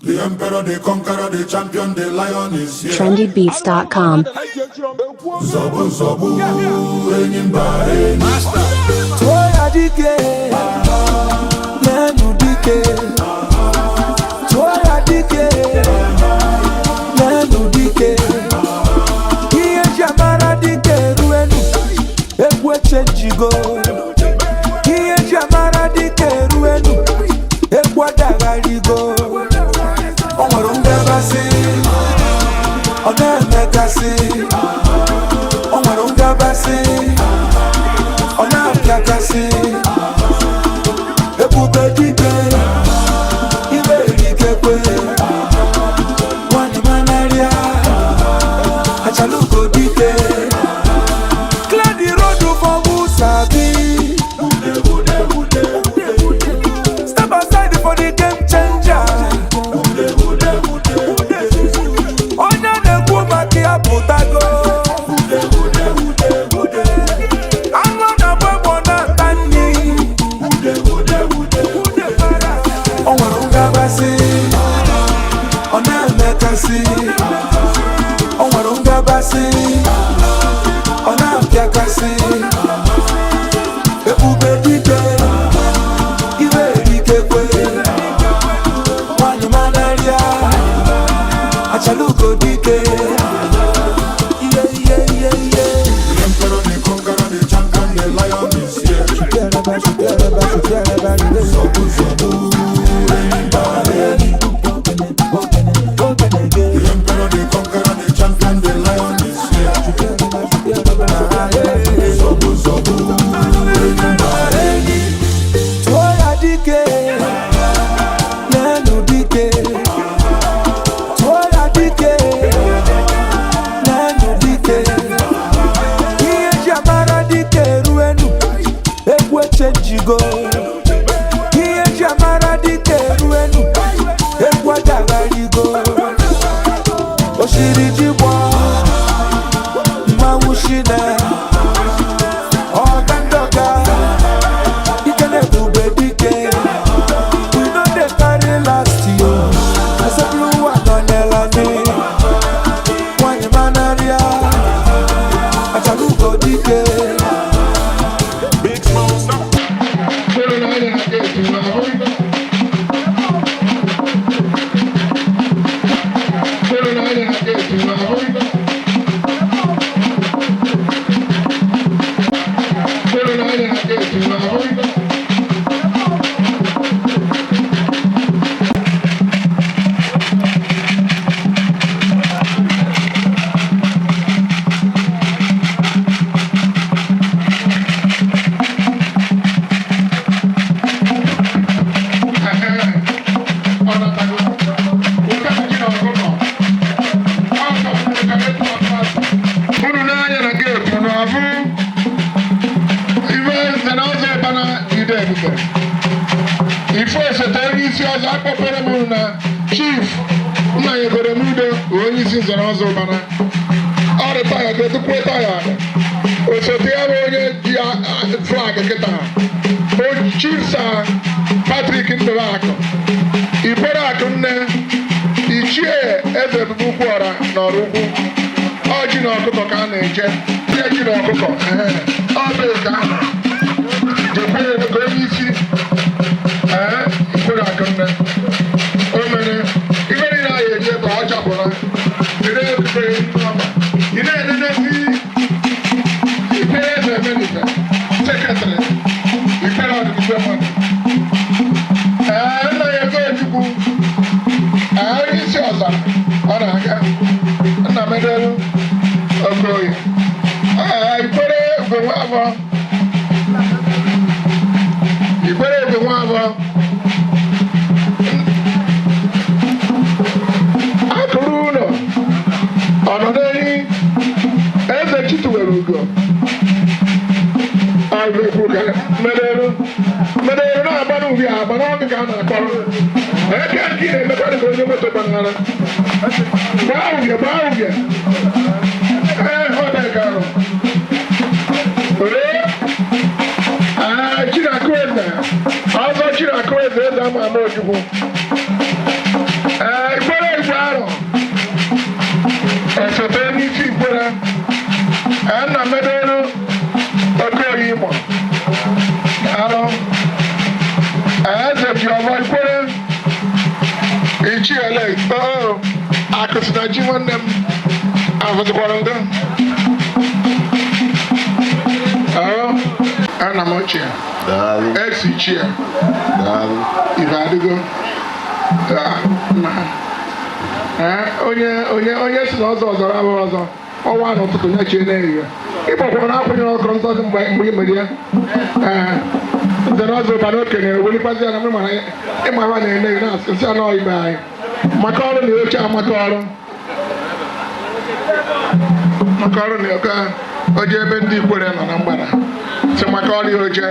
The emperor, the conqueror, the champion, the lion is here. trendybeats.com. Nzọgbu nzọgbu, enyi mba enyi. Tụọ ya dike, n'enu dike. Tụọ ya dike, n'enu dike. Ihe eji amara dike eruenu, egwu echenjigo. Ihe eji amara dike eruenu, egwu adagharigo. O nwere ngabasị, ọ na-emekasị. O nwere ngabasị, ọ na-apịakasị. Ebube dike, ibe erikekwe. Nwanyị manarịa, achalugo dike. Clear the road for who sabi. Step aside for the game changer. Onye na-ekwu maka ya pụtago. Anụ na-agba egbe na-ata nri. O nwere ngabasị, ọ na-emekasị. O nwere ngabasị, ọ na-apịakasị. Ebube dike, ibe erikekwe. Nwanyị manarịa, achalugo dike. Iye iye iye iye. The emperor, the conqueror, the champion, the lion is here. Nzọgbu nzọgbu, enyi mba enyi. The emperor, the conqueror, the champion, the lion is here. Nzọgbu nzọgbu, enyi mba enyi. Tụọ ya dike, n'enu dike. Tụọ ya dike, n'enu dike. Ihe eji amara dike eruenu, egwu echenjigo. Ihe eji amara dike eruenu, egwu adagharigo. Oshiri ji gbọọ, mmanwụ shine, ọga ndọga, ike na-ebube dike. We no dey carry last yo. Asepụrụ nọnyere anyị. Nwanyị manarịa, achalugo dike. Big smoke stop. Put it on and get to Put it on and get to. Put it on and get to. Unu n'anya na gate, unu afụ ife nze na ọzọ ịbana ide ebube ife osote onye isi ọzọ akpọpere m unu na chief nna ya egoro m udo bụ onye isi nze na ọzọ ụbana ọ retire ka etupu retire. Osote ya bụ onye ji flag kịta bụ Chief Sir Patrick Ndụbakụ Ikwere akụ nne ichie eze ebube ukwu ọra n'ọrụ ukwu ọ ji na ọkụkọ ka a na-eje tie ji na ọkụkọ ehe. Ọ bụ eze ahụ jekwere ka onye isi ee Ikwere akụ nne o mere ife niile a ya eji ebe ọ chapụla ị na-ebube ị na-enenezi Ikwere eze emenite secretary Ikwere ọdịnihu mmadụ ee nna ya ego Chukwu ee onye isi ọzara ọ na-aga nna m edelu Okoye ee Ikwere Ugo Nwafọ Ikwere Ugo Nwafọ akụrụ ụlọ ọnọdụ enyi eze chituwere ugo ọbụkwu ka medelu medelu na-agba n'ubi agba n'ọgụ ka a na-akpọrọ eke nke ị na-emekwa dị ka onye moto gbanara gbaa uhie gbaa uhie ee ọ dị ka ahụ olee ee Chinakụ eze ọzọ Chinakụ eze eze ama ama Ojukwu ee. Ichie Alex, oo, akụsị na ji nwanne m afụzikwara ngo. Oo, ana m ochie. Daalụ. Ex ichie. Daalụ. Ife adịgo. Ah, na. Eh, onye onye onye si na ọzọ ọzọrọ abụghị ọzọ ọnwa n'ụtụtụ nye chie n'ehihie ịgbakwara na akwụnyere ọkụ nsọ gị mgbe mgbe ị mere ya. Ee, nze na ọzọ ụbana okenye welikwazi ya na mgbe mara ịma ha na-ene gị na-asị nsị anọ ibe anyị maka ọrụ na oche amaka ọrụ maka ọrụ na oke oje ebe ndị Ikwere nọ na mgbada si maka ọrụ ya oche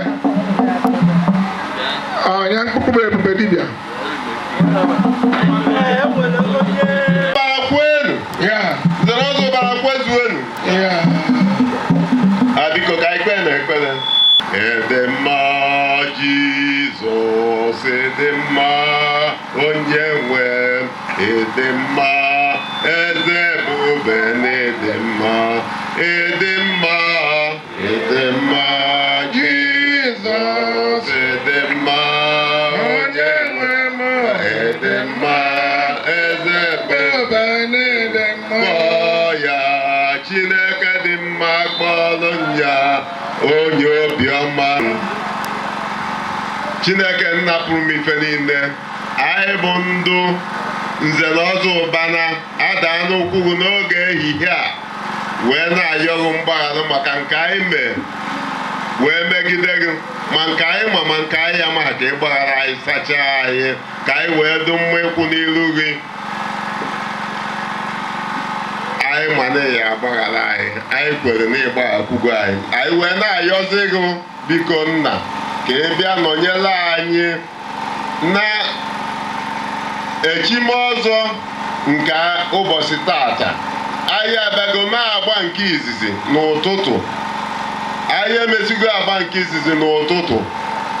ọnya mkpụkpụ ebube dibịa. Bara kwenu. Ya. Nze na ọzọ bara kwezuenu. Ya. A biko ka anyị kpee na ekpere. Ịdị mma Jizọs, ịdị mma onye nwe m, ịdị mma eze ebube na ịdị mma, ịdị mma, ịdị mma Jizọs, ịdị mma onye nwe m, ịdị mma eze ebube kpọọ ya Chineke dị mma kpọrọ ya onye obiọma. Chineke nna pụrụ m ife niile, anyị bụ ndụ nze na ọzọ ụbana adaa n'ụkwụ gị n'oge ehihie a wee na-ayọ gị mgbaghara maka nke anyị mee wee megide gị, ma nke anyị ma ma nke anyị amaghị, ka ị gbaghara anyị, sachaa anyị, ka anyị wee dị mma ịkwụ n'ilu gị. Anyị ma na ya agbaghara anyị, anyị kwere na ịgbaghakwugo anyị, anyị wee na-ayọzi gị biko nna ka ị bịa nọnyere anyị na echimọzọ nke ụbọchị tata. Anyị abịago mee agba nke izizi n'ụtụtụ, anyị emesigo agba nke izizi n'ụtụtụ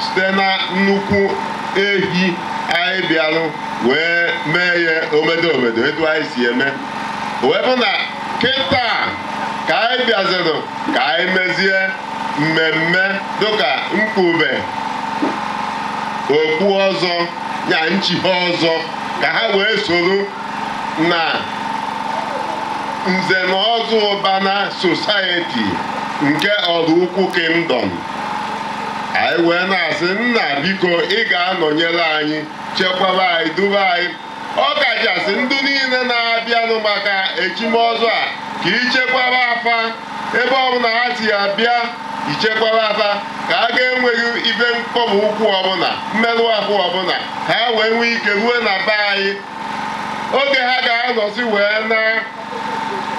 site na nnukwu ehi anyị bịarụ wee mee ya omedo omedo etu anyị si eme, wee bụ na kịta ka anyị bịaziri ka anyị mezie mmemme dịka mkpube okpu ọzọ ya nchigha ọzọ, ka ha wee soro na nze na ọzọ ụbana society nke Ọraukwu Kingdom. Anyị wee na-asị nna biko ị ga-anọnyere anyị, chekwaba anyị, duba anyị, ọ kachasị ndị niile na-abịanụ maka echimọzọ a, ka ichekwaba afa ebe ọbụla ha si abịa, ichekwaba afa ka a ga-enweghị ife mkpọbụ ụkwụ ọbụla, mmerụ ahụ ọbụla, ka ha wee nwee ike ruo na be anyị oge ha ga-anọzi wee na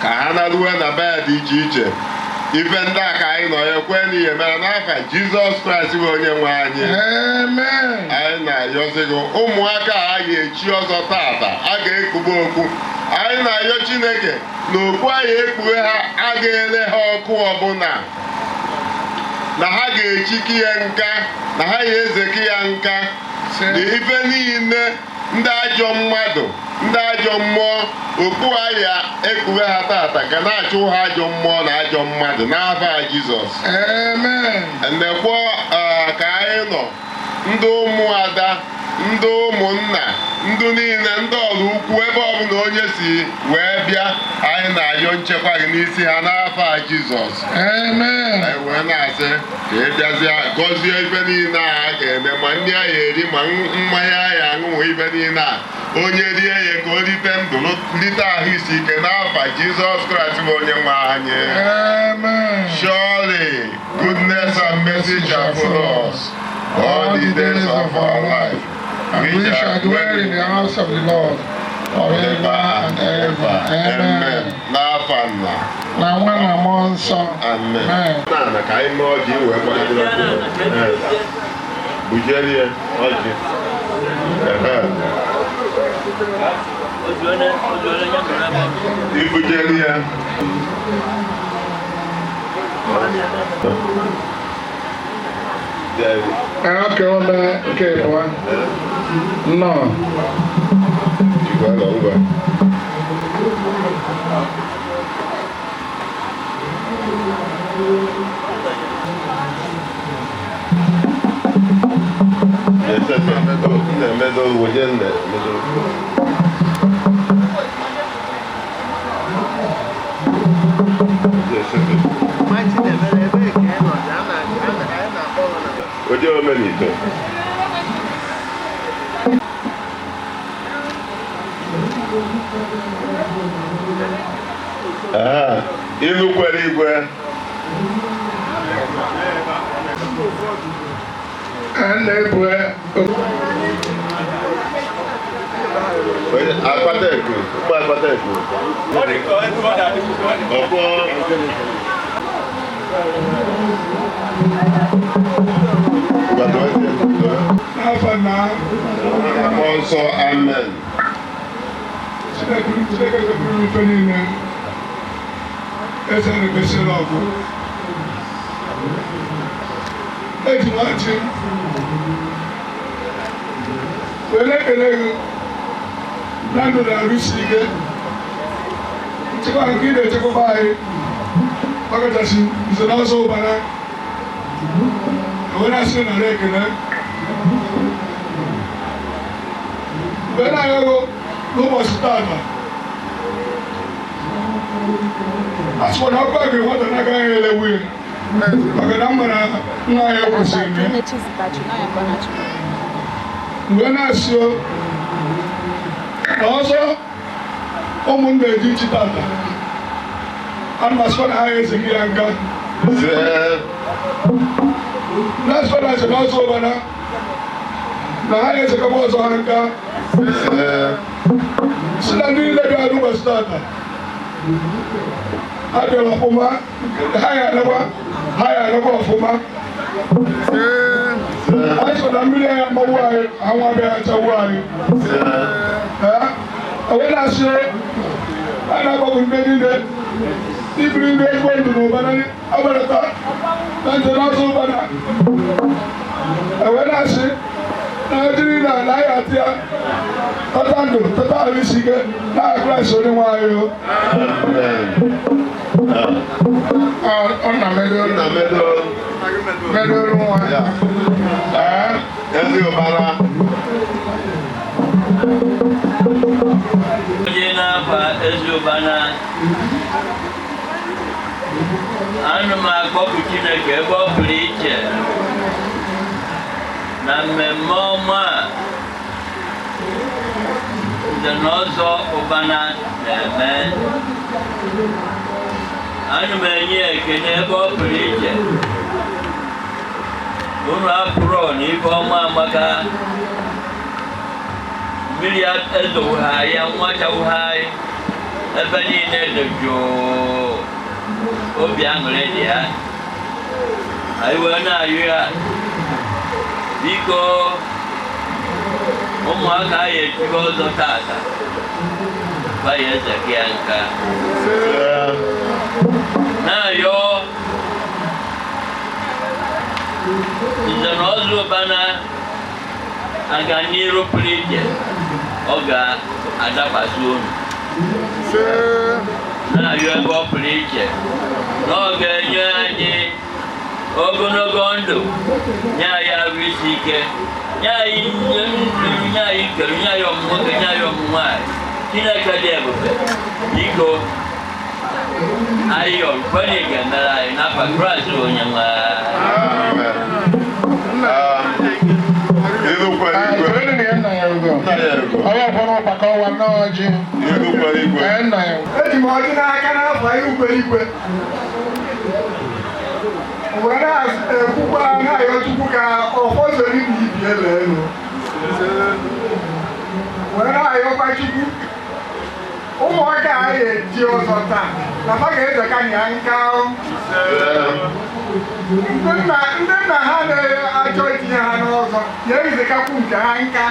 ka ha na-ruo na be ya dị iche iche. Ife ndị a ka anyị nọ ya kwee n'ihe mere n'afa Jizọs Kraịst bụ onye nwe anyị. Amen. Anyị na-ayọzi gị ụmụaka a ga-echi ọzọ tata, a ga-ekpughe okwu. Anyị na-ayọ Chineke na okpu anyị ekpughe ha a ga-ere ha ọkụ ọbụla, na ha ga-echiki ya nka, na ha ga-ezeki ya nka, na ife niile ndị ajọ mmadụ, ndị ajọ mmụọ, okpu anyị ekpughe ha tata ga na-achụ ha ajọ mmụọ na ajọ mmadụ n'afa Jizọs. Amen. Ndekwa ka anyị nọ, ndị ụmụada, ndị ụmụnna, ndị niile, ndị ọrụ ukwu, ebe ọbụla onye si wee bịa, anyị na-ayọ nchekwa gị n'isi ha n'afa Jizọs. Amen. Anyị wee na-asị ka ị bịazie gọzie ife niile a ga-eme, ma ndị anyị eri ma mmanya anyị aṅụnwe, ife niile a onye rie ya ka o rite ndụ, rite ahụ isi ike n'afa Jizọs Kraịst bụ onye nwe anyị. Amen. Surely goodness and mercy shall follow us all the days of our life, And we shall dwell in the house of the Lord forever and ever. Amen. N'afa nna Na nwa na mmụọ nsọ. Amen. Amen. Na ka anyị mee ọjị wee kwadoro bujere ya ọjị. Ehe. Ibujere ya. Ee, oke ome nke ịbụọ. Nnọọ. Jikwa ngwa. Na-emedo weje nne Oje omenito. Ee, ilu kwere igwe. Na-ebue. Onye akpata eku, ụmụ akpata eku. Ọkpọ. Gbado eze, gbado. N'afọ na Mmụọ nsọ, amen. Chineke Chineke zọpụrụ ife niile. Eze na-emesiri ọgụ. Eji m ọchị wee na-ekele gị na ndụ na-arụsi ike. Nchekwa nke ị na-echekwaba anyị, ọkachasị nze na ọzọ ụbara. Wee na-asị nara ekele. Mgbe na-agaghị n'ụbọchị taata, a sịkwa na ọkụ a ga-enweta n'aka ya elewu ya, maka na m mara nna anyị kwesịrị ya. Mgbe na-asị o, na ọzọ ụmụnna eji ichi tata, ana m asịkwa na ha ezeghị ya nka. Zee. Na-asịkwa na asị na ọzọ ụbara na ha ezekọba ọzọ ha nka. Zee. Si na ndị niile bịara n'ụbọchị tata ha bịara ọfụma, ha ya anakwa, ha ya anakwa ọfụma. Anyị sọ na mmiri ya mmanwụ anyị, anwụ abịaghị achagbu anyị. Zee. Ee, onye na-asị a na-agbapụ ndị niile ibiri ndị ezigbo ndụ na ụbara agbarata na nze na ọzọ ụbara, enwe na-asị na ndị niile a na anyị atị ya tata ndụ, tata ahụ isi ike na Kraịst onye nwe anyị o. Amen. Ọ na Nna medo. medoro nwa. Ya. Ee. Ezi ụbara. Onye na-afa ezi ụbana, ana m akpọku Chineke ebe ọ pụrụ iche na mmemme ọma a nze na ọzọ ụbana na-eme. Ana m enye ya ekele ebe ọ pụrụ iche. Unu apụrụ na ife ọma amaka, mmiri ezowugha ya, nwachawugha anyị, ebe niile dị jụụ, obi aṅụrị dị ya. Anyị wee na-ayụ ya, biko, ụmụaka anyị echigo ọzọ tata, gwa ya eze gị ya nka. Zee. Na-ayọ nze na ọzọ ụbana aga n'iru pụrụ iche, ọ ga-adakwasị unu. Na-ayọ ebe ọ pụrụ iche na ọ ga-enye anyị ogologo ndụ, nye anyị arụ isi ike, nye anyị ndụ, nye anyị nkere, nye anyị ọmụmụ nwoke, nye anyị ọmụmụ nwaanyị. Chineke dị ebube, biko, anyị yọrọ kwenye ga-emere anyị n'afa Kraịst onye nwe anyị. Amen. Ilu kwere igwe. Tụrụ na ya nna ya ugo. Nna ya ego. Ọwa ọfọrọ ụkpaka ọwa nnọọ ọjị. Ilu kwere igwe. Ee, nna ya. Eji m ọjị n'aka n'afọ anyị ukwe igwe wee na-ekwukwa, na-ayọ Chukwu ka ọfọ zoro ibi ibi ele elu, wee na-ayọkwa Chukwu ụmụaka anyị eji ọzọ taa na fa ga-ezeka nya nka. Ndị nna ha na-achọ itinye ha n'ọzọ ya ezekakwu nke ha nka.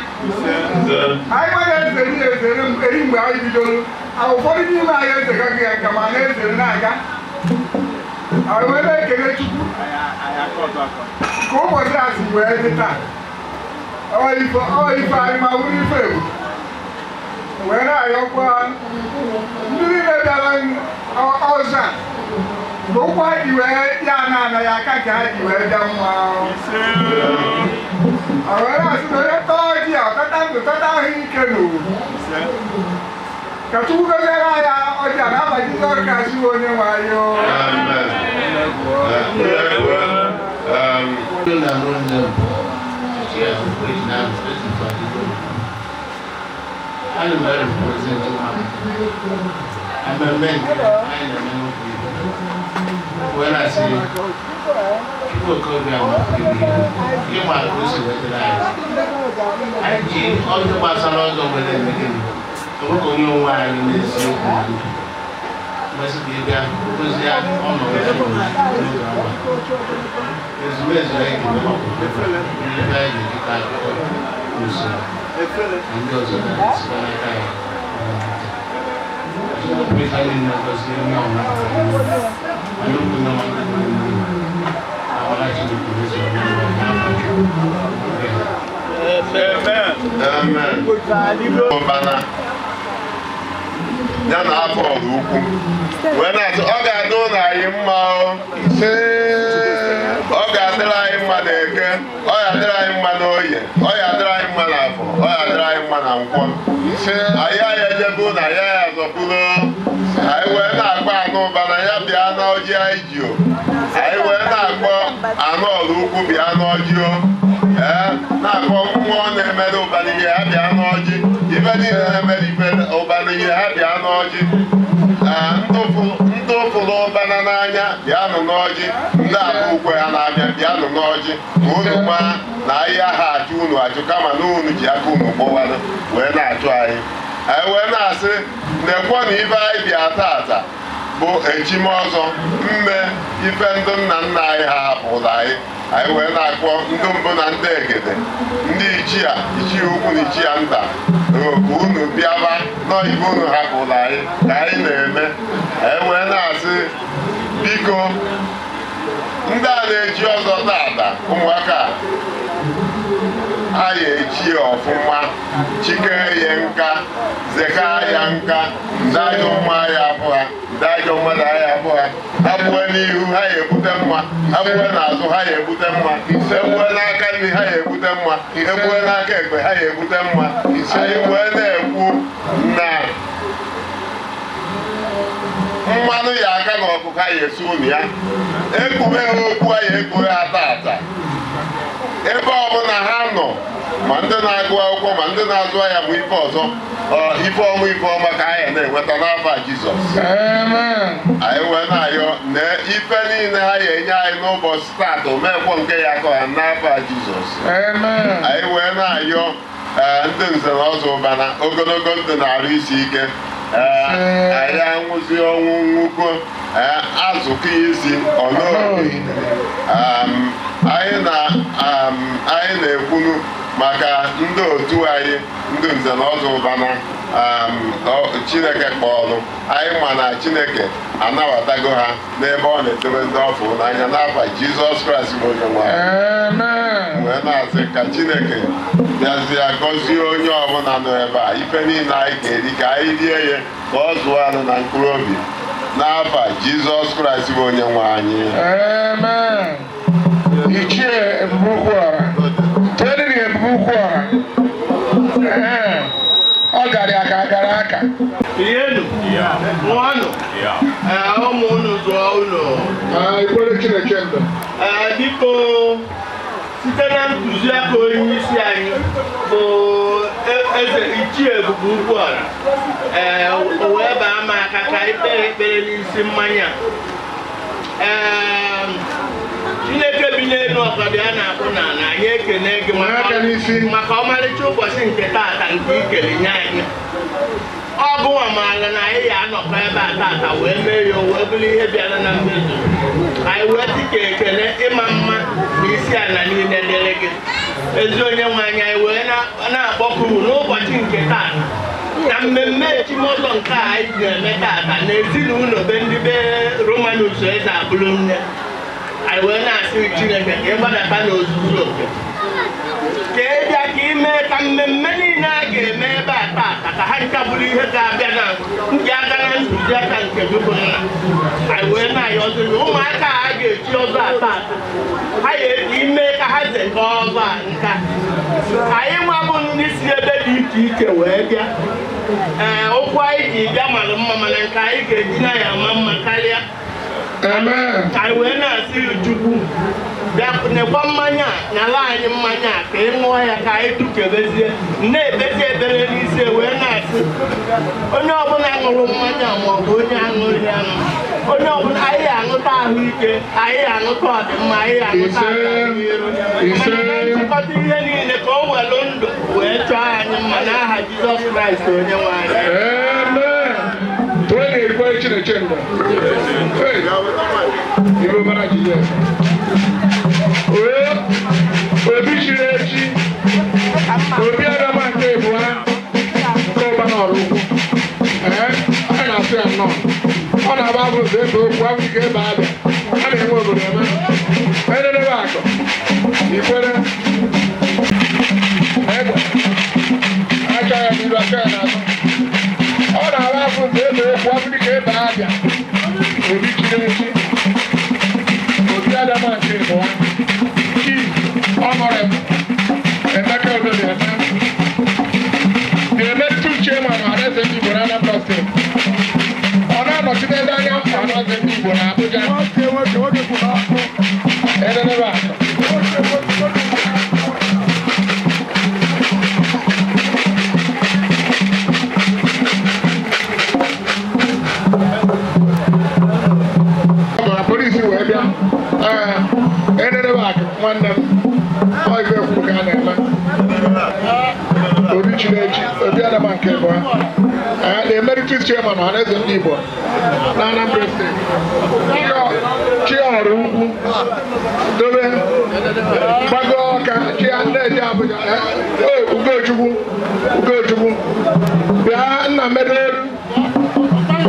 Anyị gwa na-ezeri ya ezere eri mgbe anyị bidoro, ụfọdụ n'ime anyị ezekaghị ya nka, ma na-ezere na-aga. Anyị wee na-ekele Chukwu ka ụbọchị a si wee dị taa. Ọ ife anyị ma wụrụ ife egwu, wee na-ayọkwa ndị niile bịara ọzọ a ka ụkwụ ha ji wee ya na anaghị aka nke ha ji wee bịa mma. Ọ wee na-asị na onye tọọ ji a ọtata. ndụ, tata ahụ ike n'owu. Ka Chukwu gọziere anyị ọjị a n'afa Jizọs Kraịst bụ onye nwe anyị o. Amen. Nna m ana m represent mmemme nke anyị na-eme n'okwu Igbo wee na-asị Chukwu Okorobịa ma ịma ka o si wetara anyị. Anyị ji ọjọọ gbasara ọzọ were eme gịnị, enwekọ onye onwe anyị n'eziokwu na ndụ mmasị ka ị bịa dozie ọnọdụ n'oge awa ezumezu anyị ga-eme ebe anyị ga-ejikọ akụkọ n'usoro na ndị ọzọ ga-esikwa n'aka anyị. Ife niile gozie onye ọma mana okwu na nwanne amara Chineke mezu onye ọma n'afọ Chukwu. Amen. Ụbana ya na afọ ọrụ ukwu wee na-asị ọ ga-adị ụlọ anyị mma o. Ọ ga-adịrị anyị mma na Eke, ọ ga-adịrị anyị mma na Oye, ọ ga-adịrị anyị mma na Afọ, ọ ga-adịrị anyị mma na Nkwọ. Anyị anyị ejebe ụlọ anyị, anyị azọpụrụ anyị wee na-akpọ anụ ụbana ya bịa n'ọjị anyị ji o. Anyị wee na-akpọ anụ ọrụ ukwu bịa n'ọjị o. Ee, na-akpọ mmụọ na-emere ụbana ihe ha bịa n'ọjị, ife niile na-emere ife ụbana ihe ha bịa n'ọjị. Ee, ndị ụfụrụ ụbana n'anya bịanụ n'ọjị, ndị abụ ukwe ha na-abịa bịanụ n'ọjị, ka unu maa na ahịa ha achụ unu achụ, kama na unu ji aka unu kpọwara wee na-achụ anyị. Anyị wee na-asị nekwo na ife anyị bịa tata bụ echimọzọ mme ife ndị nna nna anyị ha hapụrụ anyị. Anyị wee na-akpọ ndị mbụ na ndị egede, ndị ichie, ichie ukwu na ichie nta, ka unu bịaba n'ibe unu hapụrụ anyị ka anyị na-eme. Anyị wee na-asị biko ndị a na-echi ọzọ tata, ụmụaka anyị echi ọfụma, chike ya nka, zeka ya nka, ndị ajọ mma ya abụ ha, ndị ajọ mmadụ anyị abụ ha. Ha gbue n'ihu ha ya ebute mma, ha gbue n'azụ ha ya ebute mma, egbue n'aka nri ha ya ebute mma, egbue n'aka ekpe ha ya ebute mma. Anyị wee na-ekwu na mmanụ ya aka na ọkụkọ ya esi unu ya ekwube ha okwu anyị ekwube ha tata ebe ọbụla ha nọ, ma ndị na-agụ akwụkwọ ma ndị na-azụ ahịa ma ife ọzọ, ife ọma ife ọma ka anyị na-enweta n'afa Jizọs. Anyị wee na-ayọ na ife niile ha ya enye anyị n'ụbọchị taata omekwo nke ya akọ ha n'afa Jizọs. Anyị wee na-ayọ ndị nze na ọzọ ụbana ogologo ndụ na-arụ isi ike. Anyị anwụzi ọnwụ nwuko azụkọ isi ọnọbi. Anyị na-ekwunu maka ndị otu anyị ndị nze na ọzọ ụbana Chineke kpọrọ anyị, ma na Chineke anabatago ha n'ebe ọ na-edobe ndị ọfụ n'anya n'afa Jizọs Kraịst bụ onye nwe anyị. Wee na-asị ka Chineke bịazie gọzie onye ọbụla nọ ebe a, ife niile anyị ga-eri ka anyị rie ya ka ọ zụọ anụ na mkpụrụ obi n'afa Jizọs Kraịst bụ onye nwe anyị. Amen. Ichie Ebube Ukwuọra, tụọrọ Ebube Ukwuọra. Ee, ọ gara aka gara aka. Rienụ, ṅụọnụ, ee, ụmụ unu zụọ unu. Ikwere Chineke ndụ. Ee, biko site na ntụziaka onye isi anyị bụ eze Ichie Ebube Ukwuọra, ee, o wee baa m aka ka anyị kpere ekpere n'isi mmanya. Ee, Chineke bi n'elu ọkọdị a na-akpụ n'ala, anyị ekene gị maka ọmarịcha ụbọchị nke taata nke ikele nye anyị. Ọ bụwa maara na anyị ya anọkọ ebe a taata wee mee ya, wee bụrụ ihe bịara na mmezu. Anyị wee dịka ekele ịma mma na isi ala niile dịrị gị, ezi onye nwe anyị. Anyị wee na-akpọku n'ụbọchị nke taata na mmemme echimọzọ nke a anyị na-eme taata na ezinụlọ be ndị be Romanus eze abụrụ nne anyị, wee na-asị Chineke ka ị gbadata n'ozuzu oke, ka ị bịa ka ị mee ka mmemme niile a ga-eme ebe a taata ka ha ncha bụrụ ihe ga-abịa na ndị aka na ntụziaka nke gị bụ nna. Anyị wee na-ayọzi gị, ụmụaka a ga-echi ọzọ ata ata, ha ga-eji ime ka ha zekọọ ọzọ a nka. Anyị nwa bụ ndị si ebe dị iche iche wee bịa. Ee, ụkwụ anyị ji bịa mara mma, mana nke anyị ga-eji na ya ama mma karịa. Anyị wee na-asị Chukwu, bịa nekwa mmanya a, nyala anyị mmanya a ka ị ṅụọ ya, ka anyị tụkebezie na-ebezi ebere n'isi, wee na-asị onye ọbụla ṅụrụ mmanya maọbụ onye aṅụghị aṅụ, onye ọbụla, anyị aṅụta ahụike, anyị aṅụta ọdịmma, anyị aṅụta agamnihu. Mana na nchịkọta ihe niile, ka o welu ndụ wee chọọ anyị mma n'aha Jizọs Kraịst onye nwe anyị. Amen. Tụọ na-erikwa Chineke ndụ. Hey, iwe mara Jizọs. Wee obi chiri echi, obi adama nke ebua, nke ụba n'ọrụ ukwu. Ee, anyị na-asị ya nnọọ. Ọ na-aba bụ ụzọ ebe okwu abụ ike ebe abịa. A na-enwe obodo eme. Ededebe akụ. Ikwere. Egbe. Acha ya n'iru, acha ya n'azụ. Ọ na-aba afọ ụzọ ebe okwu abụ dịka ebe abịa. Obi chiri echi. Obi adama nke ịbụa. Chief Honorable Emeka Odobiata. The Emeritus Chairman Ọhaneze Ndị Igbo na Anambra State. Ọ na-anọchite ebe anya Ọhaneze Ndị Igbo na Abuja. Ededebe akụ. Ọ bụ na polisi wee bịa. Ee, ededebe akụ nwanne m. Ọ ife kwuru ka a na-eme. Obi chiri echi, Obi Adama nke abụọ. Ee, the Emeritus Chairman Ọhaneze Ndị Igbo na Anambra State. Chiọrụ ukwu dobe gbago ọka chi na-eje Abuja. Ee, Ugochukwu, Ugochukwu bịa nna medoru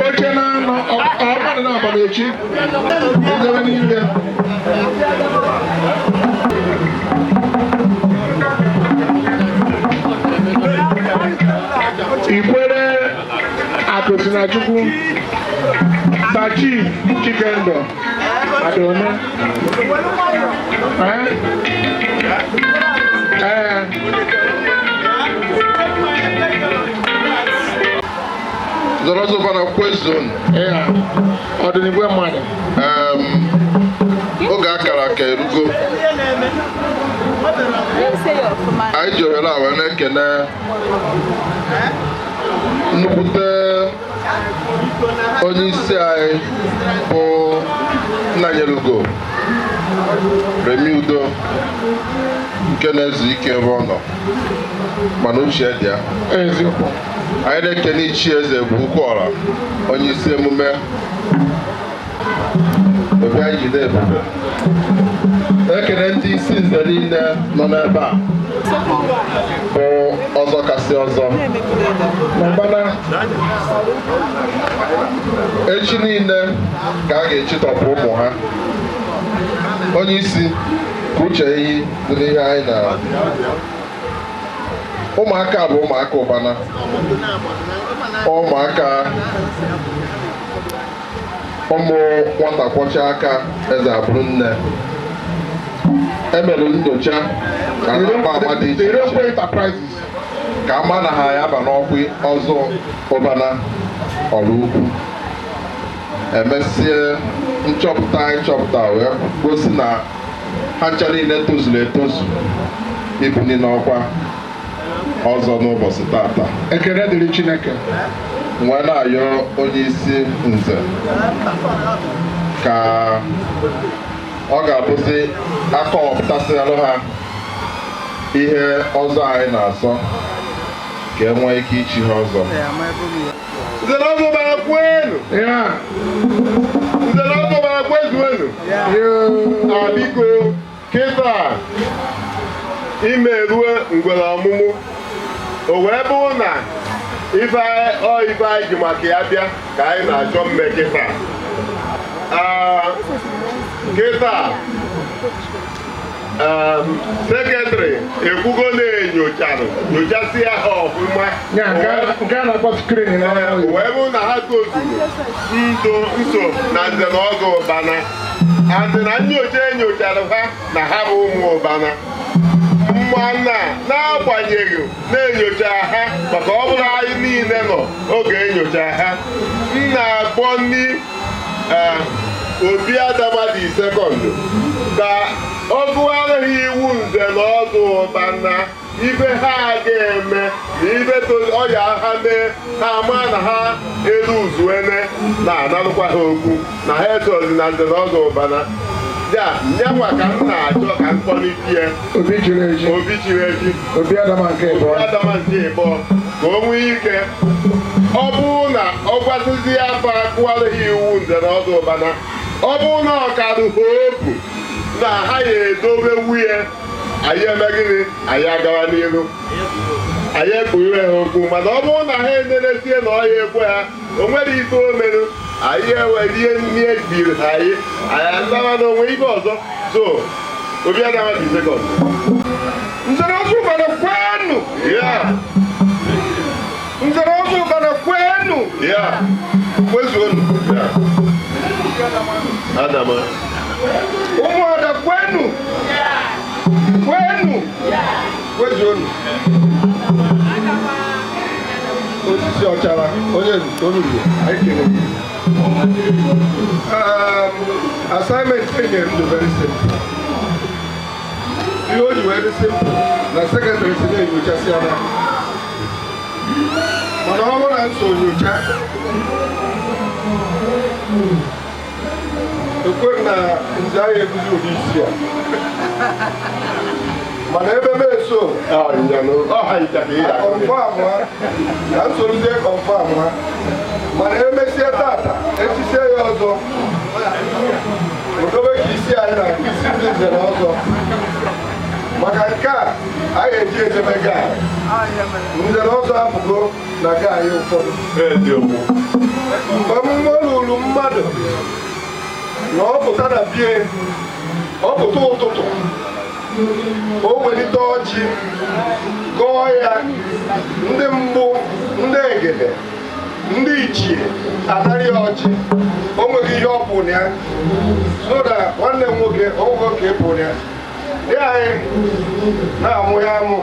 oche na-anọ ọmadụ na-abalị echi idebe niile. Ikwere Akụsinachukwu, Sir Chief Chikendo Adome. Ee? Ee. Zọrọ zọba na kwezon. Ee, ọdịnigwe mmadụ. Oge akara aka erugo. Anyị ji ohere a wee na-ekene nnukwute onye isi anyị bụ Nnanyelugo Remi Udo, nke na-ezu ike ebe ọ nọ, mana uche dị ya. Eziokwu. Anyị na-ekene Ichie Eze bụ Ukwuọra, onye isi emume obi anyị jide ebube. Na-ekene ndị isi nze niile nọ n'ebe a bụ ọzọ kasị ọzọ. N'ụbana. Echi niile ka a ga-echitọpụ ụmụ ha. Onye isi ka uche ehi dị n'ihe anyị na ụmụaka bụ ụmụaka ụbana, ụmụaka ụmụ nwata kwọcha aka eze abụrụ nne. Emere nyocha ka na-agba agba dị iche Irokwe iche Enterprises. ka ama na ha ya ba n'ọkwa ọzọ ụbana ọrụ ukwu. Emesie nchọpụta anyị chọpụta wee gosi na ha ncha niile tozuru etozu ibuli n'ọkwa ọzọ n'ụbọchị tata. Ekele dịrị Chineke. Wee na-ayọ onye isi nze ka ọ ga-abụzi akọwapụtasịalụ ha ihe ọzọ anyị na-asọ, ka e nwee ike ichi ha ọzọ. Nze na ọzọ bara kwenu! Ya. Nze na ọzọ bara kwezuenu! Yoo. A biko, kịta ime rue ngwere ọmụmụ, o wee bụrụ na ife ọ ife anyị ji maka ya bịa ka anyị na-achọ mme kịta. Aa, kịta Secretary ekwugo na-enyocharụ nyochasịa ha ọfụma. Ya nke a na-akpọ screen n'anya oyibo. Wee bụrụ na ha tozuru ndụ nso na nze na ọzọ ụbana and na nyocha enyochara ha na ha bụ ụmụ ụbana. Mana n'agbanyeghị na-enyocha ha, maka ọ bụrụ anyị niile nọ oge enyocha ha, m na-akpọ ndị Obi Adama the Second ka ọ gụọrọ ha iwu nze na ọzọ ụbana, ife ha ga-eme na ife ọya ha mee ha ama na ha eruzuene na-analụkwa ha okwu na ha esozi na nze na ọzọ ụbana. Ya nyanwa ka m na-achọ ka m kpọlitie. Obi chiri echi. Obi chiri echi. Obi Adama nke ịbụọ. Obi Adama nke ịbụọ, ka o nwee ike, ọ bụrụ na ọ gwasịzi afọ akụwara ha iwu nze na ọzọ ụbana, ọ bụrụ na ọ karụ ha obu na ha ya edobe nwunye anyị, eme gịnị? Anyị agawa n'iru, anyị ekpughere ha okwu. Mana ọ bụrụ na ha enerezie na ọya ekwe ha, o nwere ife o merụ, anyị ewere ihe nni ebiri ha, anyị anara na onwe ife ọzọ. So Obi Adama the Second. Nzere ọzọ ụbana kwenu! Nzere ọzọ ụbana kwenu! Kwezuonu! Adama. Ụmụada kwenu! Kwenu! Kwezuonu! Osisi ọchara onye onugbu, anyị kere gị. Assignment e nyere m dị very simple. Ihe o ji wee dị simple na secretary si na-enyochasị ya, mana ọ bụrụ na nso nyocha ekwe m na nze anyị eguzi ụdị isi a, mana ebe m eso confirm ha ka m sorozie confirm ha. Mana emesie tata, echisie ya ọzọ, odobe ka isi anyị na isi ndị nze na ọzọ. Maka nke a anyị eji ejebe gaa nze na ọzọ apụgo na gaa anyị ụfọdụ. Mgbe mmụọ lụrụ mmadụ na ọ pụta na bie, ọ pụta ụtụtụ, o welite ọjị gọọ ya, ndị mbụ, ndị egede, ndị ichie anarị ya ọjị. O nweghị ihe ọ pụ na ya, so na nwanne m nwoke ọgwụgwọ ka ị pụ na ya dị anyị na-amụ ya amụ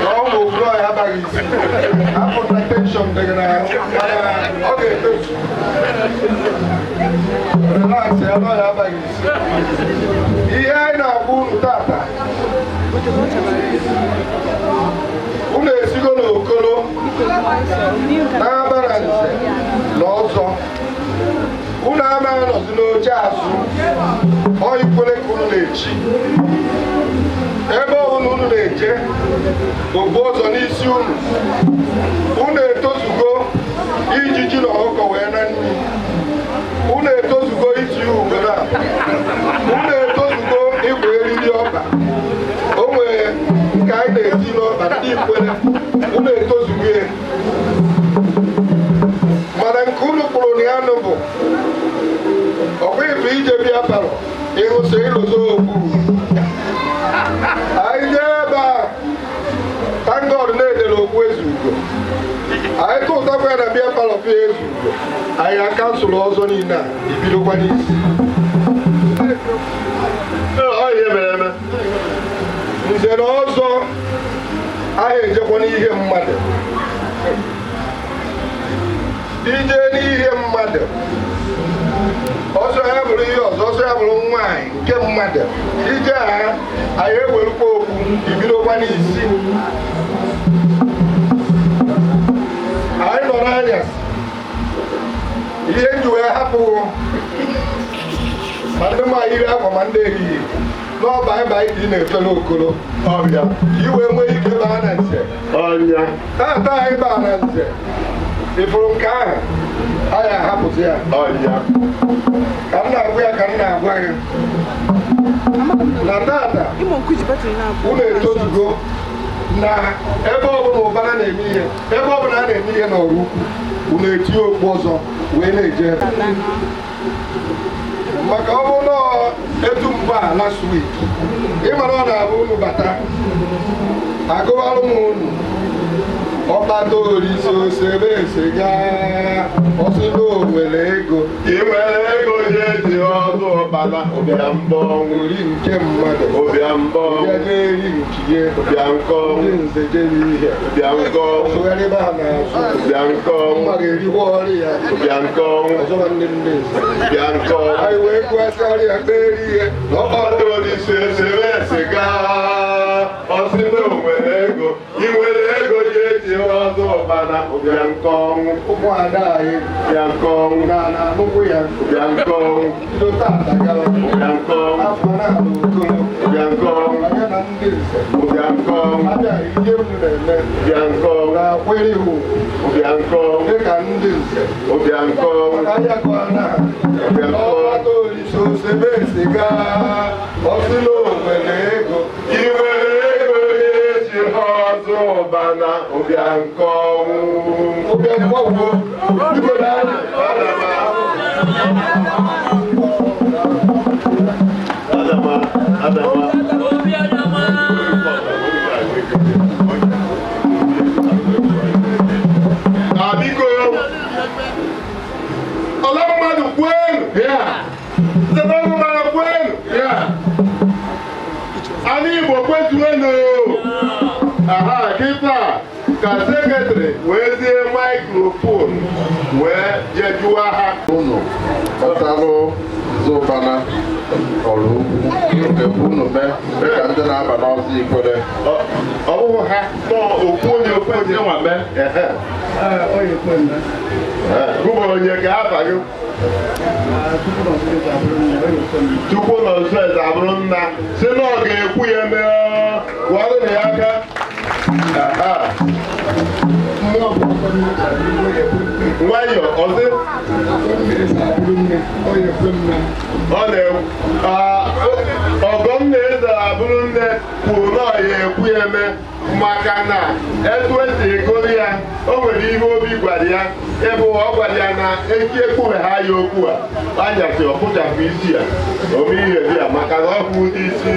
na ọ bụ okpuru ọhịa abaghị isi apụta tension dị gị n'ahụ, mana ọ ga-etozu. Relax ya na ọhịa abaghị isi. Ihe anyị na-agwa unu tata, unu esigo n'okolo na-abara nze na ọzọ, unu ama anọzi n'oche azụ. Ọ ikwere ka unu na-echi ebe ọbụla unu na-eje ogbu ọzọ n'isi unu. Unu etozugo iji ji na ọkụkọ wee na nri. Unu etozugo iti ugo na unu etozugo ịgba eriri ọkpa. O nwere nke anyị na-eti n'ọkpa ndị ikwere. Unu etozugo ya. Mana nke unu kpụrụ na ya nụ bụ ọkwa ife ije bịa parlour ịhụsị ịlụzo okwu anyị jee ebe a. Thank God na-edere okwu ezugo. Anyị tụtakwa ya na bịa parlour pịa ezugo, anyị acancel ọzọ niile a, ibidokwa n'isi. Ọ ihe mere eme. Nze na ọzọ ahụ ejekwa n'ihe mmadụ, ije n'ihe mmadụ ọzọ ya bụrụ ihe ọzọ, ọzọ ya bụrụ nwaanyị nke mmadụ ije ha, anyị ewerukwa okwu ibidokwa n'isi. Anyị nọ n'anyasị, ihe nji wee hapụ ma ndị ma yiri akwa ma ndị ehihie n'ọba ebe anyị ka ị na-efere okolo Ọbịa. ka i wee nwee ike baa na nze. Ọnya. Tata anyị baa na nze, ịfụrụ nke ahụ anyị ahapụzi ya. Ọnya. Ka m na-agwa ya, ka m na-agwa gị na tata unu etozugo na ebe ọbụla ụbara na-eme ihe, ebe ọbụla a na-eme ihe n'ọrụ ukwu, unu etinye okpu ọzọ wee na-eje ebe. Maka ọ bụrụ na etu mgbe a last week, ịmara ọ na-abụ unu bata, agụbalụ m unu. Ọkpata orisi osebe ese gaa, ọsị na o nwere ego. Ị nwere ego ji eji ọzọ ụbana ụbịambọ Ori nke mmadụ. Ụbịambọ. Bịa eri nke ya. Ụbịankọ. Ndị nze jere ihe. Ụbịankọ. Sụgharịba ha n'azụ. Ụbịankọ. Mma ga-erikwa ọrụ ya. Ụbịankọ. Ọzọ nwanne nne nze. Ụbịankọ. Anyị wee gụasịarị ya kpere ihe. Na ọkpata Ọkpata orisi osebe ese gaa, ọsị na o nwere ego. Ị nwere ego ji eji ọzọ ụbana ụbịankọ. Ụmụada anyị Ụbịankọ. na na-anụkwu ya. Ụbịankọ. Bido tata gawa. Ụbịankọ. Afọ na-alụ okolo. Ụbịankọ. Anya na ndị nze. Ụbịankọ. Abịa ihe m na-eme. Ụbịankọ. Na-akwere iwu. Ụbịankọ. Dịka ndị nze. Ụbịankọ. Maka ahịa gụọ na ha. Ụbịankọ. Ọkpata orisi osebe ese gaa. Ọsị na o nwere ego. Ị nwere ego ji eji ọzọ ụbana ụbịankọ. Ụbịankọ gwuo. Biko daalụ. Adama, Adama. Obi Adama. Ah, biko ọla mmadụ kwenu. Ndị ọrụ mara kwenu. Ala Igbo kwetuenu. Aha, kịta ka secretary wee zie microphone wee jejụwa ha. Unu gbasalụ nzụbana ọrụ ukwu nke unu mee dịka ndị na-aba n'ọzọ Ikwere. Ọ bụghị ha nọ okwu onye okwu onye nwa mee. Ehe. Gụba onye ga-aba gị. Chukwu nọ nso eze abụrụ nna si na ọ ga-ekwu ya mee gwọrọ na ya aka. Aha. Nwayọ ọzọ ọ na-ekwu ọgọnna eze abụrụ nne kwuru na ọ ya ekwu ya eme maka na etu esi egoro ya o nwere ihe obi gwara ya ebe ọ gwara ya na echi ekwughe ha ya okwu a anyasị ọkpụchapụ isi ya ome ihe dị ya maka na ọ bụ ụdị isi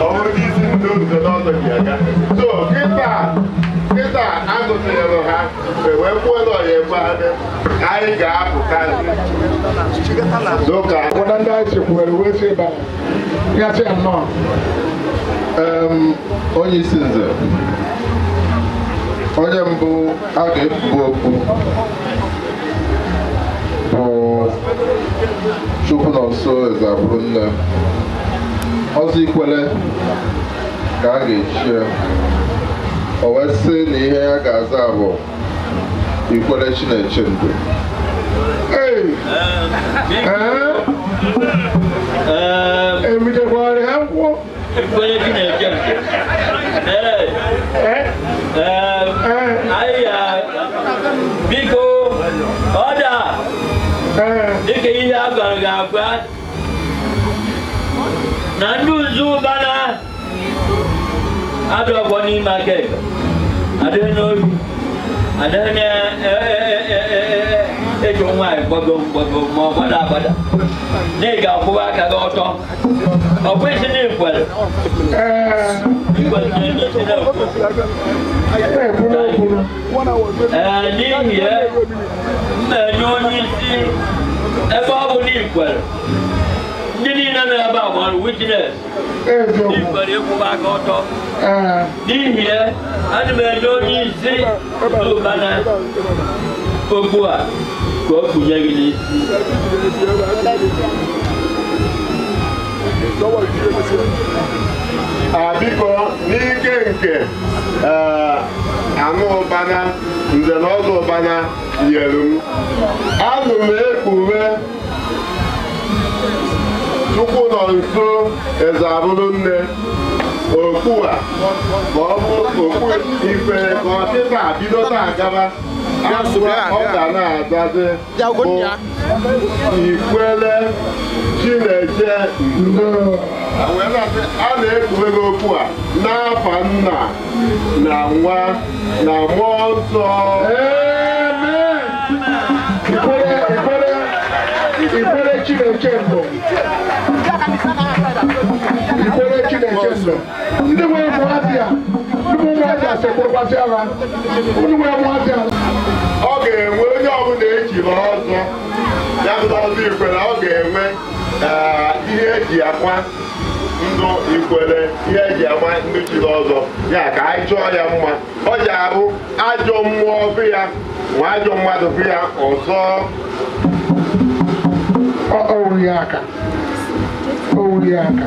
ọ bụ ụdị isi ndị nze n'ọzọ ji aga. So kịta kịta agụsịrị ha wee kwuo na ọ ya ekwe ha mee, anyị ga-apụtazi dụka Ụfọdụ ndị anyị chekwara wee sị ebe a. Ya sị ya nnọọ. Onye isi nze, onye mbụ a ga-ekwubu okwu bụ Chukwu nọ nso eze abụrụ nne. Ọzọ Ikwere ka a ga-echi ya. O wee sị na ihe ya ga-aza bụ Ikwere Chineche Ndo. Ee. Ee. Ebidokwara ha nkwụ. Ikwere Chineche Ndo. Ee. Ee. Anyị ya biko ọ da dịka ihe a gwara gị agwa na ndị nzu ụbana adọgwọ n'ime aka ekpe adịghị n'obi adịghị na-eji nwaanyị gbago mgbago ma ọ gbada agbada na ị ga-akwụwa aka gị ọtọ ọ kwesị na ikwere ikwere na isi na-ekwu. Ee, n'ihi ya m na-enye onye isi ebe ọ bụ na ikwere ndị niile nọ ebe a gbara witness ikwere ịkwụba aka ọtọ. N'ihi ya ana m enye onye isi ụbana okpu a ka o kpunye gị n'isi. Biko n'ike nke anụ ụbana nze na ọzọ ụbana nyere m anụ m ekpughe Chukwu nọ nso eze abụrụ nne okpu a ma ọ bụ okpu Ikwere ka ọtịta bido taa gaba ọ ga na-azazi bụ Ikwere Chineche Ndo. A na-ekpughe gị okwu a n'afa nna na nwa na mmụọ nsọ. Ikwere Ikwere Ikwere Chineche mbụ. Ikwere Chineche mbụ. Ndị nwe ụmụazị a, ndị nwe ụmụazị a sekpụrụkwasị agha. Ndị nwe ụmụazị a. Ọ ga-enwe onye ọbụla echiri ọzọ ya bụ ọzọ Ikwere, ọ ga-enwe ihe eji akwa ndụ Ikwere, ihe eji ama ndị chiri ọzọ ya ka anyị chọọ ya mma. Ọ ji abụ ajọ mmụọ bụ ya ma ajọ mmadụ bụ ya ọzọ. O wuru ya aka. O wuru ya aka.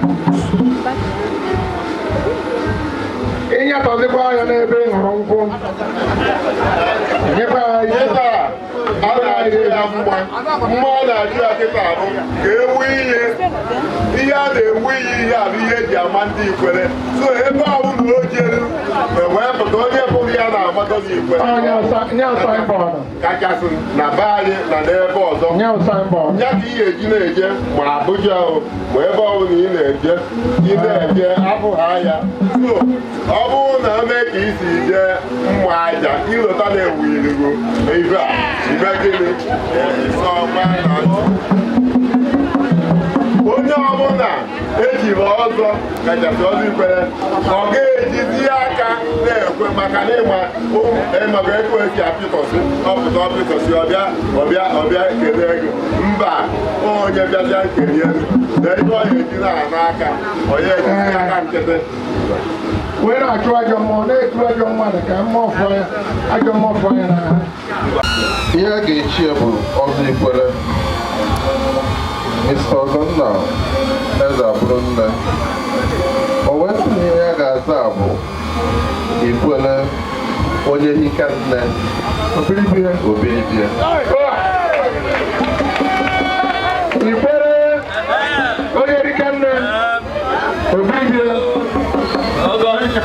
Ịnyatọzikwa ya n'ebe ị ṅụrụ nkwụ. Nyekwa ya ihe. Kịta a na-achụ ya mgba, mmụọ na-achụ ya kịta bụ ka ewu ihe ihe a na-ewu iyi, ihe a bụ ihe eji ama ndị Ikwere. So ebe ọ bụla o jere ewee pụta, onye pụrụ ya na-amadozi Ikwere Ọ nye signboard. Kachasị na be anyị na n'ebe ọzọ. Nye signboard. Ya ka ị ga-eji na-eje ma Abuja o, ma ebe ọbụla ị na-eje, ị na-eje abụghị ya. So ọ bụrụ na o mee ka isi jee mma aja ịlọta na-ewu irigo ibe a ibe gịnị isi ọma na onye ọbụla ejiri ọzọ kachasị ọzọ Ikwere, ọ ga-ejizi aka na-ekwe maka na ịma maka ego esi apịtọsị ọpụta ọpịtọsị ọbịa ọbịa ọbịa kelee ego mba onye bịazịa nkeli elu na ebe ọ ga-eji na n'aka onye ejizi aka nkịtị Wee na-achụ ajọ mmụọ, na-etu ajọ mmadụ ka mmụọ fụọ ya, ajọ mmụọ fụọ ya n'ahụ. Ihe a ga-echi ya bụ ọzọ Ikwere. Mr. Ọzọnna Eze abụrụ nne. O wee sị na ihe ya ga-aza bụ Ikwere onye hika nne. Obiribie. Obiribie. Ikwere onye rika nne. Obiribie. Ọgọnna.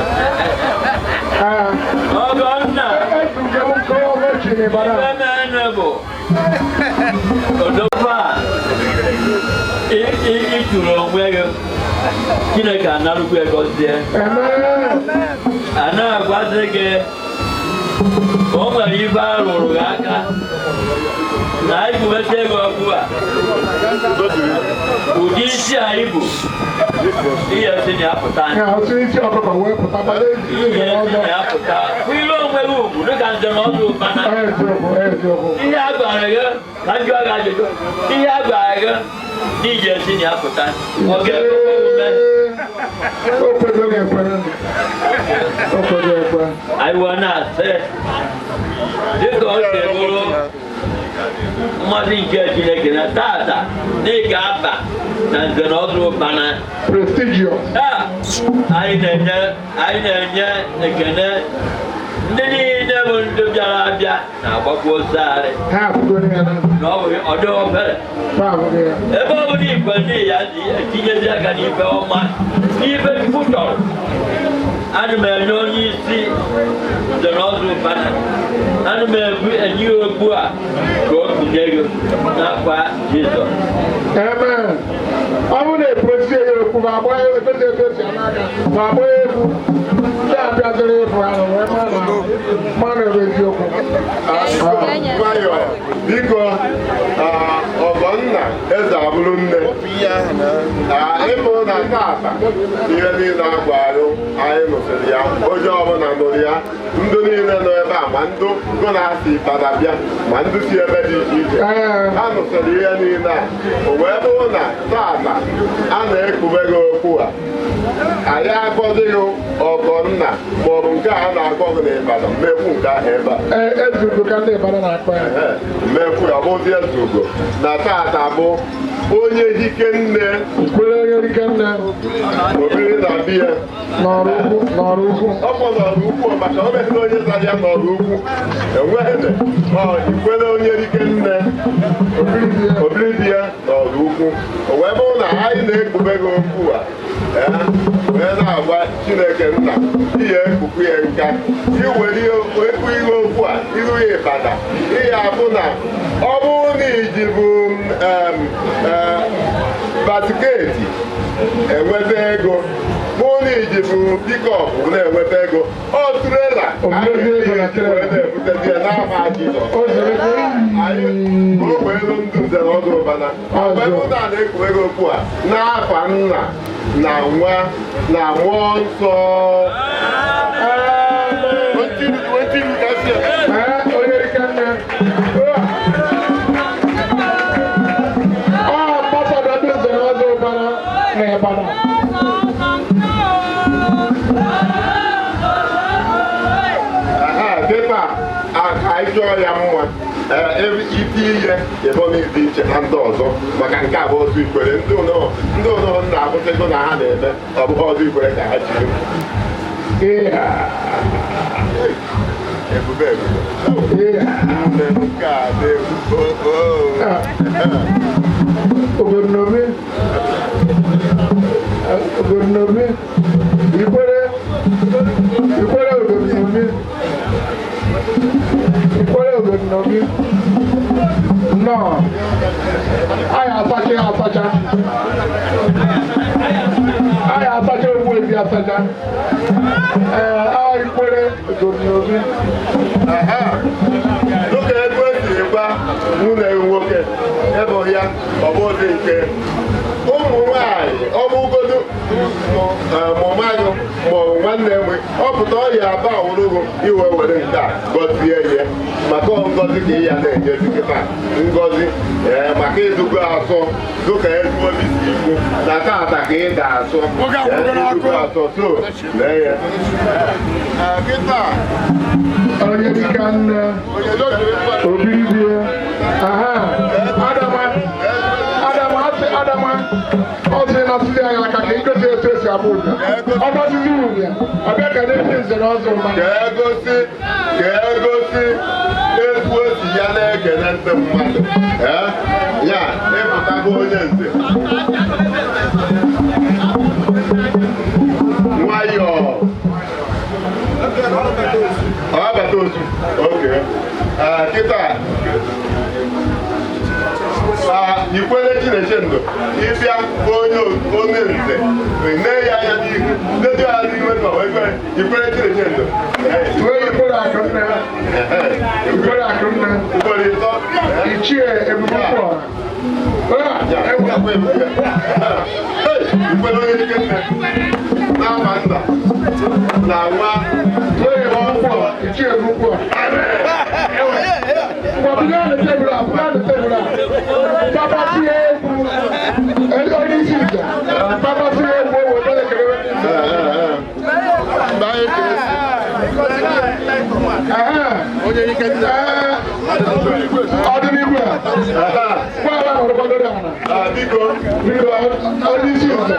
Ọgọnna. Ezugo m nke ọmọchị n'Ịbàdàn. Ife mere bụ odogwu a ị tụrụ onwe gị, Chineke analụkwu gọzie. A na-agwazi gị o nwere ife a rụrụ gị aka na anyị buweta ego ọkụ a, ụdị isi anyị bụ ihe si na ya pụta. Ya otu isi ọkụkọ wee pụta gbado ihe eze si ọzọ. na ya pụta ilu onwe gị ugwu dịka nze na ọzọ ụkpana. Eziokwu, eziokwu. Ihe a gwara gị ka m jụọ gị ajụjụ, ihe a gwara gị na ije si na ya pụta, ọ ga-ekwe omume? O kwego gị ekwe. O kwego ekwe. Anyị wee na-asị dịka ọ si bụrụ mmasị nke Chineke na tata na ị ga-aba na nze na ọzọ ụkpana. Prestigious. Taa, anyị na-enye ekene ndị niile bụ ndị bịara abịa na-agbakwa osegharị. Ha afụgoro ya na Na ọ bụghị ọ dịghị obere. Ha afụgo ya. Ebe ọ bụla igwe ndị ya ji etinyezi aka n'ife ọma, n'ife Chukwu chọrọ, ana m enye onye isi nze na ọzọ ụkpana, ana m ebu enye ya okpu a ka o kunye gị n'akwa Jizọs. Amen. Ọ bụrụ na eposie ya okwu ma agba ya etosi etosi ya n'aka ma agba ya egwu, ndị abịaziri ịfụ ha wee mara na mmanụ bụ eziokwu. Nwayọ biko. Ọgọnna Eze abụrụ nne ịbụ na tata ihe niile agwarụ anyị nụsịrị ya, onye ọbụla nụrụ ya, ndị niile nọ ebe a, ma ndị gụ na-asị Ịbada bịa, ma ndị si ebe dị iche iche, ha nụsịrị ihe niile a. O wee bụrụ na tata a na-ekpube gị okwu a, anyị akpọdịghị Ọgọnna maọbụ nke a na-akpọ gị n'Ịbàdàn mekwu nke ahụ ebe a. Ee, ezugo ka ndị Ịbàdàn na-akpọ ya. Mekwu ya, ọ bụzi Ezugo na tata bụ onye hike nne. Kwere onye hike nne. Obiri na biya. N'ọrụ ukwu, n'ọrụ ukwu. Ọ bụ n'ọrụ ukwu, maka o meghị onye zara ya n'ọrụ ukwu enweghị ọ ikwere onye hike nne obiri di ya n'ọrụ ukwu. O wee bụrụ na anyị na-ekpube gị okwu a, ee, wee na-agwa Chineke nna ihe ekpukpu ya nka iwere ekwu ihe okwu a iru ya Ịbada ihe abụ na ọ bụrụ na iji bụ basket enweta ego, bụrụ na iji bụ pickup na-enweta ego, ọ trailer na-ebutezi ya n'aha Jizọs. Anyị o wee elu ndụ nze na ọzọ. Ụbana. Mgbe mụ na na-ekwu ego okwu a n'afa nna na nwa na mmụọ nsọ. Onye ike nne. Ọ ambassador ndị nze na ọzọ Ụbana na Ịbana. Aha, kịta ka anyị chọọ ya mma. Iti ihe ịbụ na ịdị iche na ndị ọzọ, maka nke a bụ ọzọ Ikwere. Ndị ụnọ ndị ụnọ na-abụta ego na ha na-eme, ọ bụghị ọzọ Ikwere ka ha jiri. Ebube, ebube nne, nke a dị ebube. Ogonobi, Ogonobi, Ikwere, Ikwere Ogonobi, Ikwere Ogonobi, nnọọ, anyị asacha ya asacha, anyị asacha ogbu ebi asacha, ee, ọ Ikwere Ogonobi. Dịka ego esi gwa nwunye nwoke ebe ya, ọ bụ ụdị nke ụmụ nwanyị, ọ bụgodu mụmanyụ maọbụ nwanne nwe ọ pụta ọya aba awụrụgo iwe were nke a gọzie ya, maka ngọzi ka ị ya na-enyezi kịta ngọzi, ee, maka ịdụgo asọ dịka ezigbo obi si ikwu na tata ka ị ga-asọ. Ee, ịdụgo asọ, so lee ya kịta. Onye dịka nne obiribie, aha, adama, adama asị, adama ọ sị na asịzi anyị aka ka igosi etu esi abụ ụbịa, ọ gbasizi ụbịa ọbịa ka na-eji nze na ọzọ mma. Ka egosi etu o si ya na-ekele ndị mmadụ. Ee, ya ịpụtago onye nze nwayọọ, ọ abata ozu oke. Ee, kịta Ikwere Chinechendụ ịbịa bụ onye onye nze, nee ya anya n'ihu, nedo ya n'ihu ma wee kwere Ikwere Chinechendụ. Tụọ Ikwere akụ nne, Ikwere akụ nne. Ugboro ịtọ. Ichie Ebube Kwọra. Ya, Ikwere onye ike nne n'ama nna na nwa. Tụọ Ebube Kwọra, Ichie Ebube Kwọra. Ngwa bido na tebụl a, bido na tebụl a. Papa sie egwu, onye isi nze, papa sie egwu, o wetara ekele ndị nze. Mgbe anyị kere. Onye ike nne. Ọdịnihu a. Gwa ala nọrọ kwadoro ala. Biko. Biko, onye isi nze.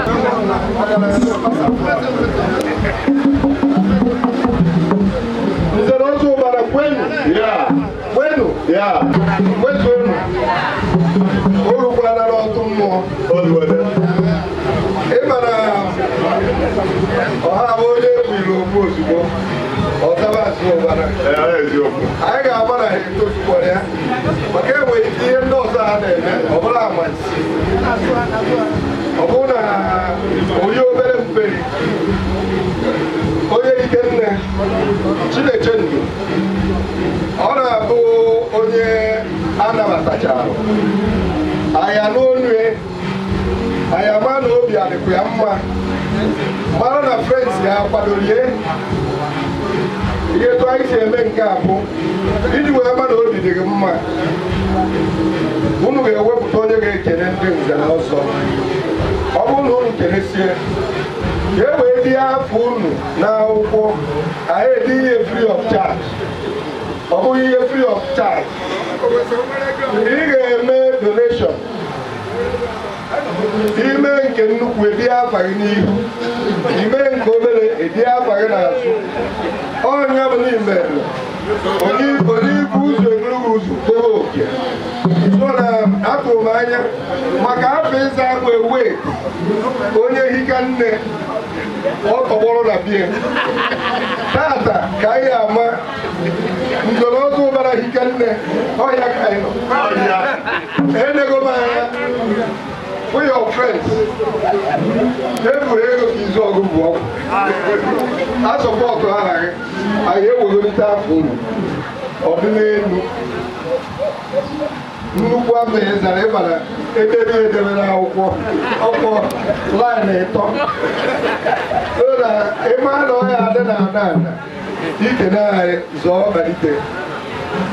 Nze na ọzọ Ụbara kwenu. Ya. Kwenu. Ya. Kwezuonu. O rukwana n'ọtụ mmụọ. Oluwele. Ị mara ọha bụ onye ekwuru okwu ozugbo. Ọzaba azụ Ụbara. Ee, eziokwu. Anyị ga-agba na ha etozukwara ya. Maka enwere ike ihe ndị ọzọ ha na-eme, ọ bụrụ amansi. Ọ bụrụ na onye obere mperi, onye ike nne, Chinechendụ, ọ na-abụ onye anabatachara anya n'onu ya, anyị ama na obi adịkwa ya mma, mara na friends ya akwadorie ihe. Etu anyị si eme nke a bụ iji wee ma na obi dị gị mma. Unu ga-ewepụta onye ga-ekele ndị nze na ọzọ. Ọ bụrụ na unu kelesie ka e wee die afọ unu n'akwụkwọ, anyị edi ihe free of charge. Ọ bụghị ihe free of charge, ị ga-eme donation. Ime nke nnukwu, edi afa gị n'ihu; ime nke obere, edi afa gị n'azụ. Onye bụ n'ime onye onye ibu ụzọ eburu gị ụzọ kpọrọ oke. So na atụrụ m anya maka afọ ịza akwa ewe onye hika nne, ọ tọgbọrọ na bie tata ka anyị ama ndọrọzọ Ụbara hika nne ọhịa ka anyị nọ enego m anya for your friends eburu ego ka izu ọgụ bụ ọgwụ a support aha gị. Anyị ewegolite afọ unu ọ dị n'elu. Nnukwu afọ ịzara ịbara edebe edebe n'akwụkwọ ọkpọ laịn ịtọ so na ịma na ọya adị na ana ana ikene anyị zọọ malite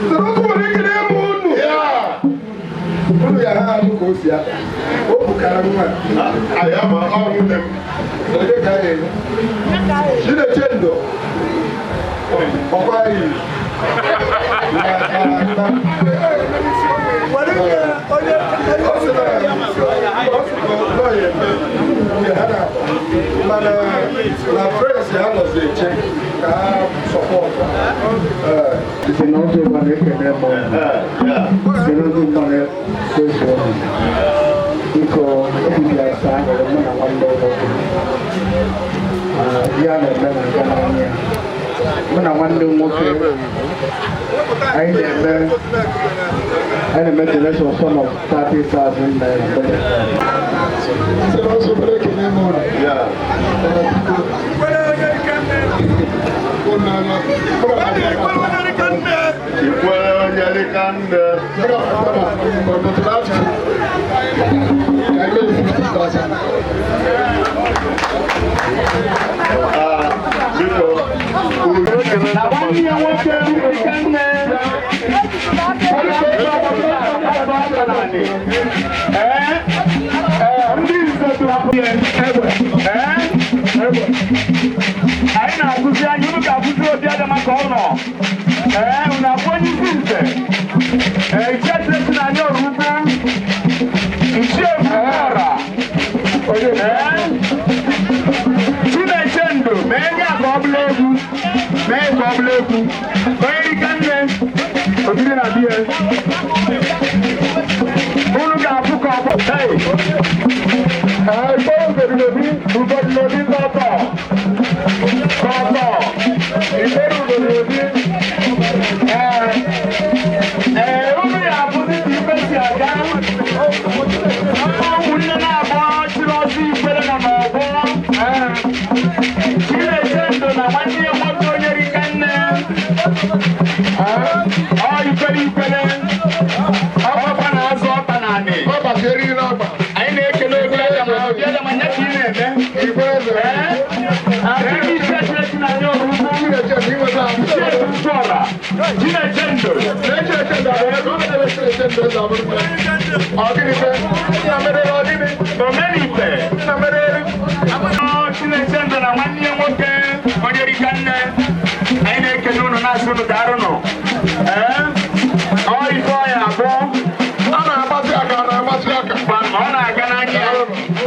soro nwere ikene ebe unu unu ya ha anụ ka o si ada o bukara nwa onye ka anyị enye Chineche ndo ọkwa anyị mana na frens ha nọzi eche ka ha sọpọtụ. N'ọzọ ụba na-ekene m n'oge mmanụ kwezuo biko obi asa aṅụrị mụ na nwanne nwoke ya na-eme na aga n'anya mụ na nwanne m nwoke anyị na-eme donation sum of 30,000 naira. Ikwere onye dịka nne. Biko. Na nwanne ya nwoke dịka nne. Ndị nze egbe. Anyị na-akụzi anyị unu ga-akụzi obi adama ka ọ nọ. Ee, unu afụ onye isi nze. Ee, ichie tiresi na anyị ọrụ ugwu. Ichie ọra. Ee, Chineche ndụ mee ya ka ọ bụla egwu. Mee ka ọ bụla egwu. Onye rika nne, obiri na biya. Unu ga-afụ ka ọ bụ. Hey! Ìgbọ́rùn kọ̀ọ̀tọ̀ kọ̀ọ̀tọ̀ ìgbọ́rùn unu ya abụzi ka ife si aga ụmụnne na-abụọ chịrị ọsọ ikwere nọ n'ọgbọ Chineche ndụ na nwanne ya nwoke onye rika nne ọ ikwere ikwere ọgbakwa na-azụ ọkpa na anị anyị na-ekele obi adama obi adama nya ka ị na-eme Chineche ndụ omenife Chineche ndụ na nwanne ya nwoke onye rika nne anyị na-ekele unu na-asị unu daalụnụ. Ee, ọ ife ọya abụọ A na-agbatị aka, a na-agbatị aka. ọ na-aga n'anya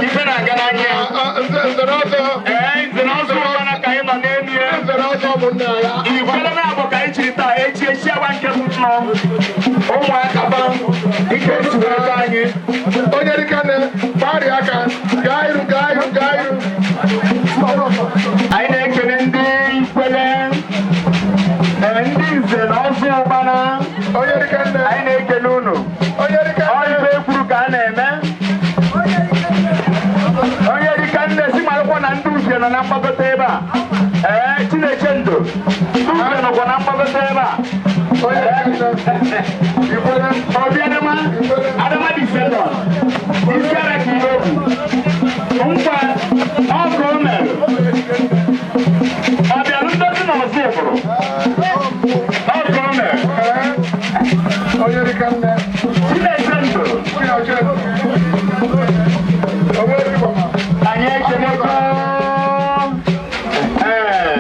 ife na-aga n'anya. Nzere ọzọ. Ee, nzere ọzọ ụbana ka anyị nọ n'elu ya. Nzere ọzọ ụmụnne ya. Ikwere na-abụ ka anyị chiri taa echi echi agba nke bụ nnọọ ụmụaka ba dịka esi wee be anyị. Onye dịka nne, gbarịa aka, gaa iru, gaa iru, gaa iru. Anyị na-ekele ndị ikwele, ndị nze na ọzọ ụbana. Onye dịka nne. Anyị na-ekele unu. Onye dịka Ọ nne. ife ekwuru ka a na-eme. Onye dịka nne si marakwa na ndị uhie nọ na mgbagote ebe a. Ee, Chineche ndụ ndị uhie nọkwa na mgbagote ebe a. Onye dịka nne. Ikwere. Obi Adama, Adama dị second. Isi ara ka ihe ogwu. Nkwa ọkụ o mere. Ọ bịara ndozi na ọzọ ụbụrụ. Ọkụ o mere. Onye dịka nne. Chineche ndụ. Chineche ndụ. Onwe dịkwa ma. Anyị ekelego. Ee,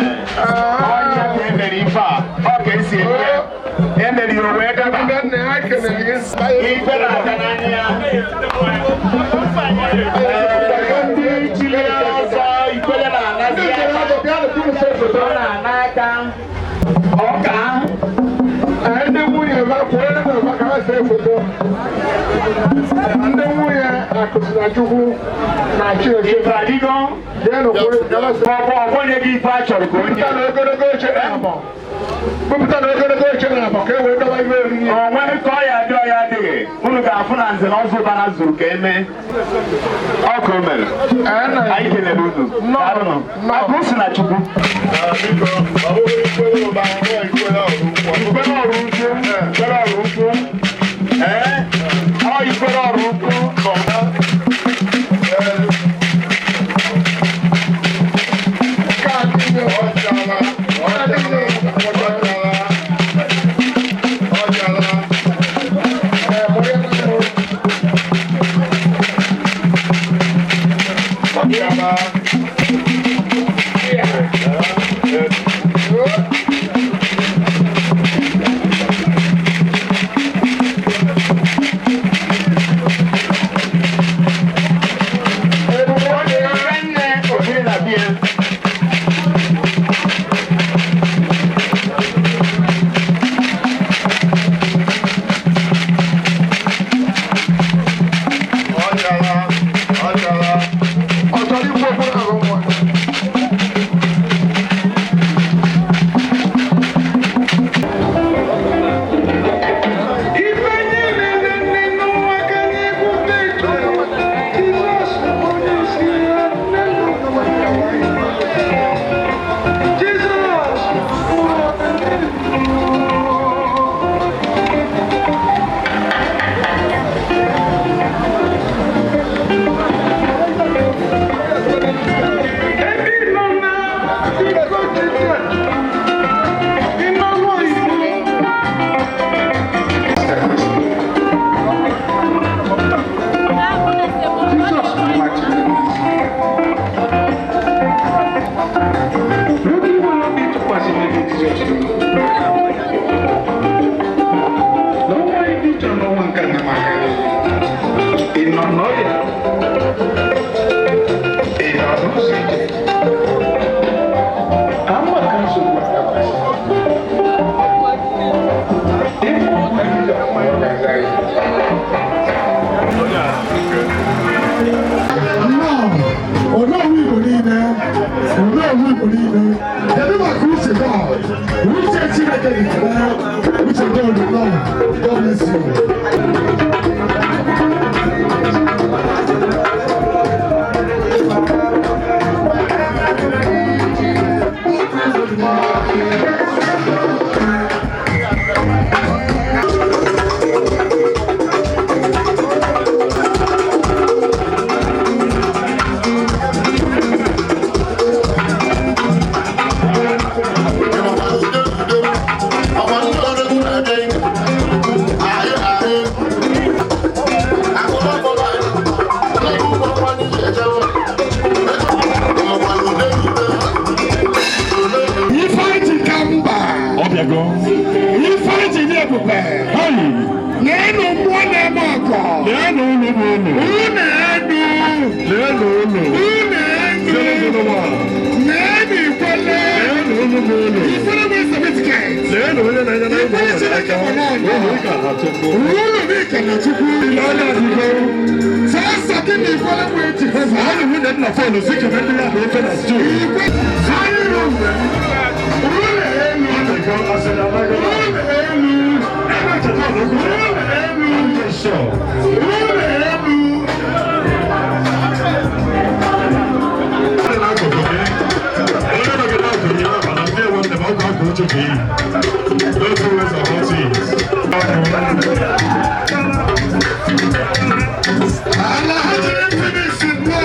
ọnya ka emere ife a, ọ ka esi eme ya. Emere ya o wee daba. Ndị nne ha kelere gị. Ife na-aga n'anya. Ee, ndị chiri ọzọ ikwere na-anazi Ndị nzere aka. ọzọ bịa n'okpuru foto. Ọ na-ana aka. Ọka. Ndị nwunye ha kwere na maka ha see foto. Ndị nwunye akụzina Chukwu na Chineke. Ife adịgo. Bịa n'okpuru ka ha see. Ọgbọ ọgbọ nye gị ife a chọrọ ka onye. Bupụta na ogologo oche na abọ. Bupụta na ogologo oche na abọ ka e wee dọba ihe oriri. O nweghị ka ọ ya adị ọ ya adịghị. Unu ga-afụ na nze na ọzọ ụbana zuru ka emee. Ọ ka o mere. Anyị kelere unu. Daalụnụ. Akụ si na Chukwu. Biko, ọ bụghị ikwere ụba, ọ bụghị ikwere ọrụ ukwu. Ikwere ọrụ ukwu. Ikwere ọrụ ukwu. Ee. nọ n'ọnwa nke na maka ị nọ n'ọrịa, ị nọ n'ụzọ ije, ama ka nsogbu adakwasị. Ịbụ ọgwụ ga-aza ya. Onowu Igbo niile, onowu Igbo niile, kedu maka uche God? Uche Chineke dị kere, uche God nọ. God bless you. Ifeanyi Kamba. Ọbịago. Ifeanyi ní ebube. Lẹ́nu mmụọ na-eme ọgọ. Leenụ ụlọ bụ ụlọ. Unu enu. Leenụ ụlọ. Unu enu. Leenụ ikwele. Leenụ ụlọ bụ ụlọ. Ikwele bụ certificate. Leenụ onye na-enye na ịgba Ikwele ụlọ Chineke aka. bụ n'ọnụ. Ụlọ ịka na Chukwu. Unu bụ ike na Chukwu. Ile anya adịgo. Sọsọ gị na ikwele bụ Jehova. Ọ bụ nwunye nna fọnụ si kebe ndị ya bụ ofe na stew. Ikwe. Anyị rụrụ. Unu enu. Ọbịago asịrị anaghị. Unu enu. Ebe ncheta ọdụ. Unu enu. Sure. Unu enu. Alhaji Infinix Nwa.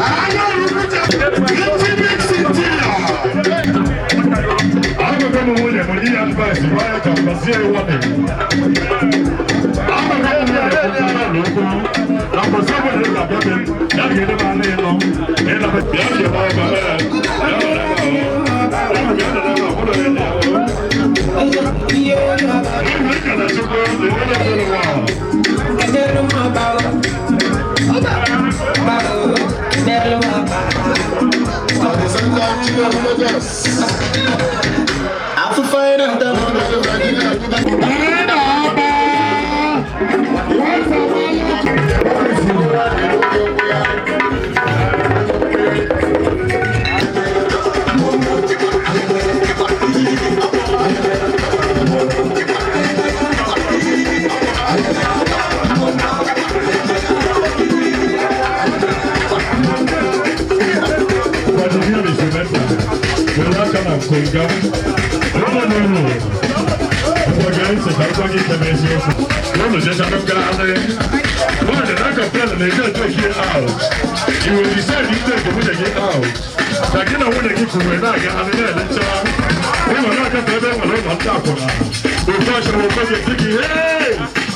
Anya Rukuta Infinix Interior. You will decide to take the nwunye gị out. Ka gị na nwunye gị kwuru na-aga adị na-elecha. Ụlọ na-agafe ebe nwere ụlọ ndị akwụna. Ofe achọrọ ofe gị sị gị, hey!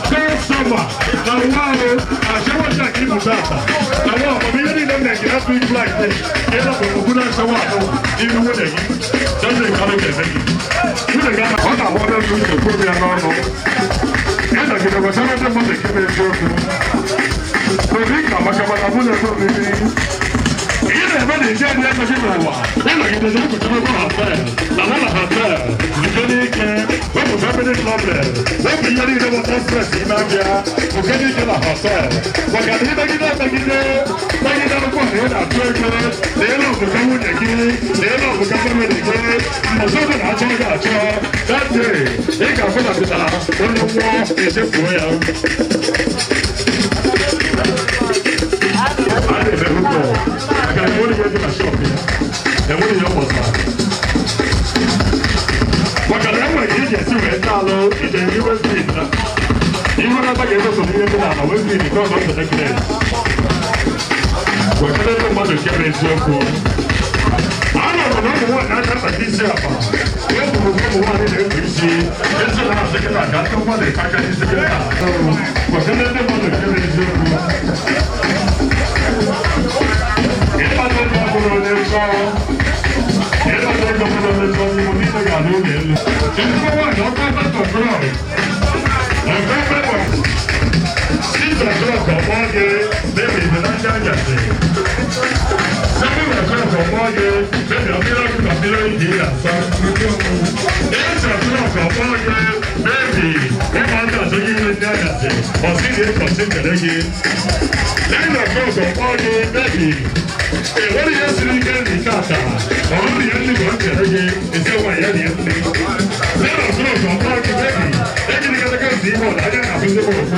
Kọstọma na nwa ahụ achọwọcha ka ibu tata. Na nwa ọmụmụ ihe niile m na-ege na big flight dị. Ka ị napụrụ okwu na-achawa ahụ n'ihu nwunye gị. Dọzị nke ọrụ ga-eme gị. Nwunye gị ọ na-ahụ ọbịa ndụ nke kwuo ya n'ọnụ. Ya nọgide gwachara ndị mmadụ nke bụ eziokwu. Obi ka maka maka mụ na-ebe obibi. Ị na-eme na ije ndị ego gị n'ụwa. Ịnọgide na nkwụchara ebe hotel, na na hotel, zute n'ike, wepụ family problem, wepụ ihe niile gbata stress ime abịa, oke n'ike na hotel. Maka na ịmegide emegide, megide akwụkwọ na ị na-atụ ego, na ịlụ ọbụka nwunye gị, na ịlụ ọbụka family gị, ọzọ bụ na achọ gị achọ, that day, ị ga-afụ na pụtara onye nwụọ echefuo ya. Maka na enwere ka ị ga-esi wee taa alụ ije nri Westgate na ihe na-ata ga-egoso n'ihe dị n'ala Westgate nke ọzọ nsekere. Gwakere ndị mmadụ nke bụ eziokwu. Anọrụ na ụmụ nwaanyị aka ntakị isi akpa. Ekwuru na ụmụ nwaanyị na-ebu isi esi na asị kịta ka ndị mmadụ aka n'isi kịta. Gwakere ndị mmadụ nke bụ eziokwu. Ịkpata ego bụrụ onye nsọ. Ịkpata ego bụrụ onye nsọ n'Igbo niile ga-adị ụlọ elu. Ezigbo nwaanyị ọkụ ebe tọgbọrọ. na-asa. 8 o'clock ọkpọ gị bebi ụmụaka achọghị ire ndị anyasị ọsị na-ekọchi nkele gị. 9 o'clock ọkpọ gị bebi enwere ihe siri ike n'ike ata ọ bụrụ ihe ndị ka nkele gị esi nwaanyị ya rie nri. 10 o'clock ọkpọ gị bebi ejiri katakata ime ọla anya na-afụzi m ofu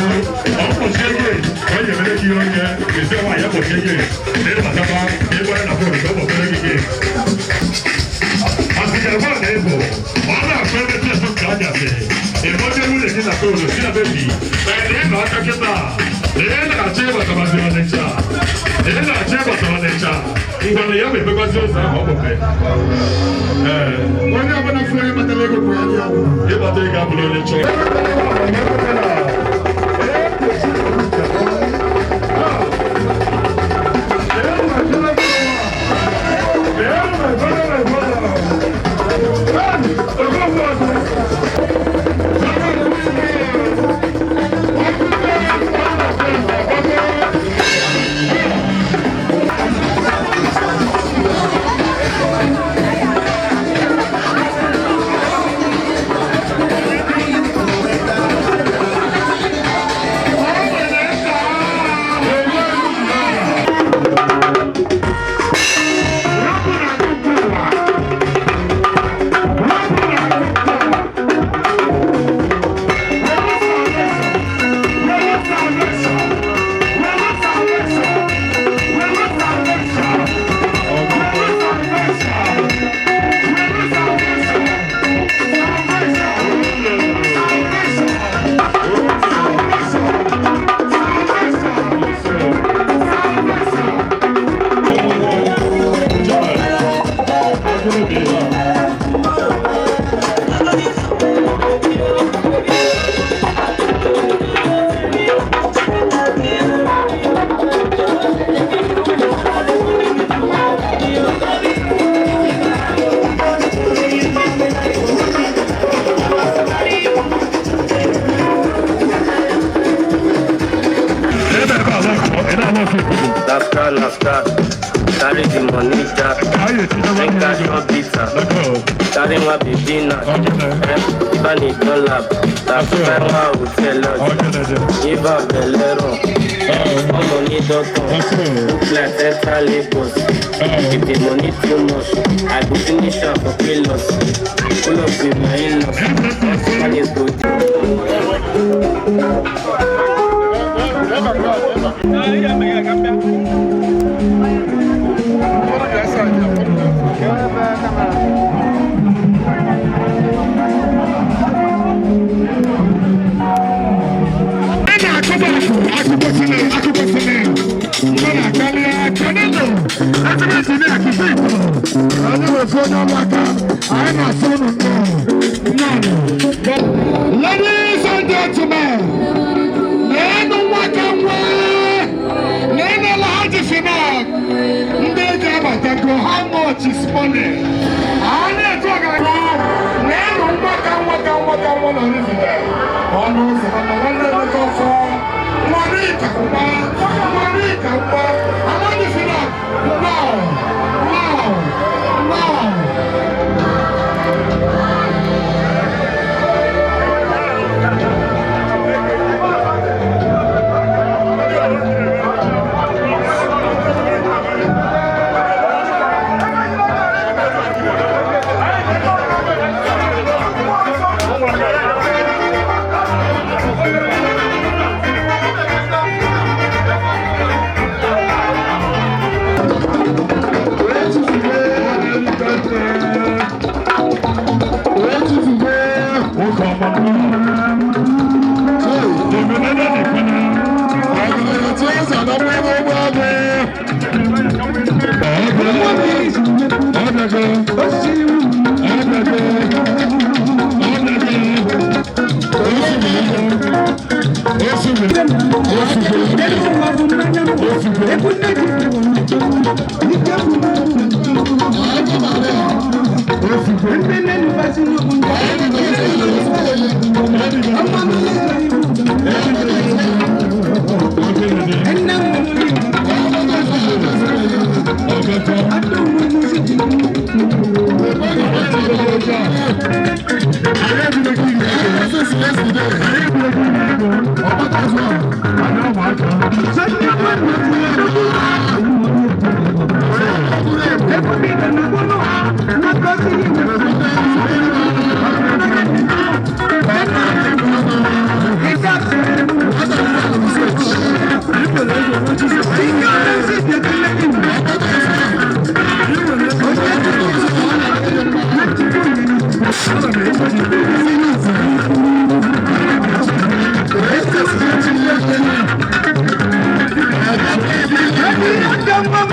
ọ kpọchie gị ka ọ ga-emere gị ihe onye esi nwaanyị ya kpọchie gị na ịbatakwa ebe onye na fon ka ọ kpọpere gị gị. Asịkara na ịbụ ọ na-akụ ebe chesụ ka anyasị ebe onye nwunye gị na fon si na bebi na ị nọ aka kịta na ị na-achọ ịbatabazi Ọnịcha na ị na-achọ ịbata Ọnịcha ngwanụ ya ma ebekwazi ụzọ ahụ ọ kpọpe. Onye ọbụla fụrụ onye kpatara ego bụ ya dị ọgwụ. Ịkpata ego abụrụ onye chọrọ. Laughter, laughter, carry the money jack, drink cash or bitter, carry my baby now, Ibani dollar, taxi one hotel lodge, give up Belero, all money dot com, look like enter Lagos, if the money too much, I go finish am for kilos, pull up with my in-laws, money is good. Ladies and gentlemen, how much is money? A na-etu ọgaranya na-enu mgbaka nwaka nwaka nwa na Oraifite ọnụ ụzọ ama nwanne Emeka ọfọ nwere ịka mgba nwere ịka mgba Alhaji Finat now now now. Thank you. Thank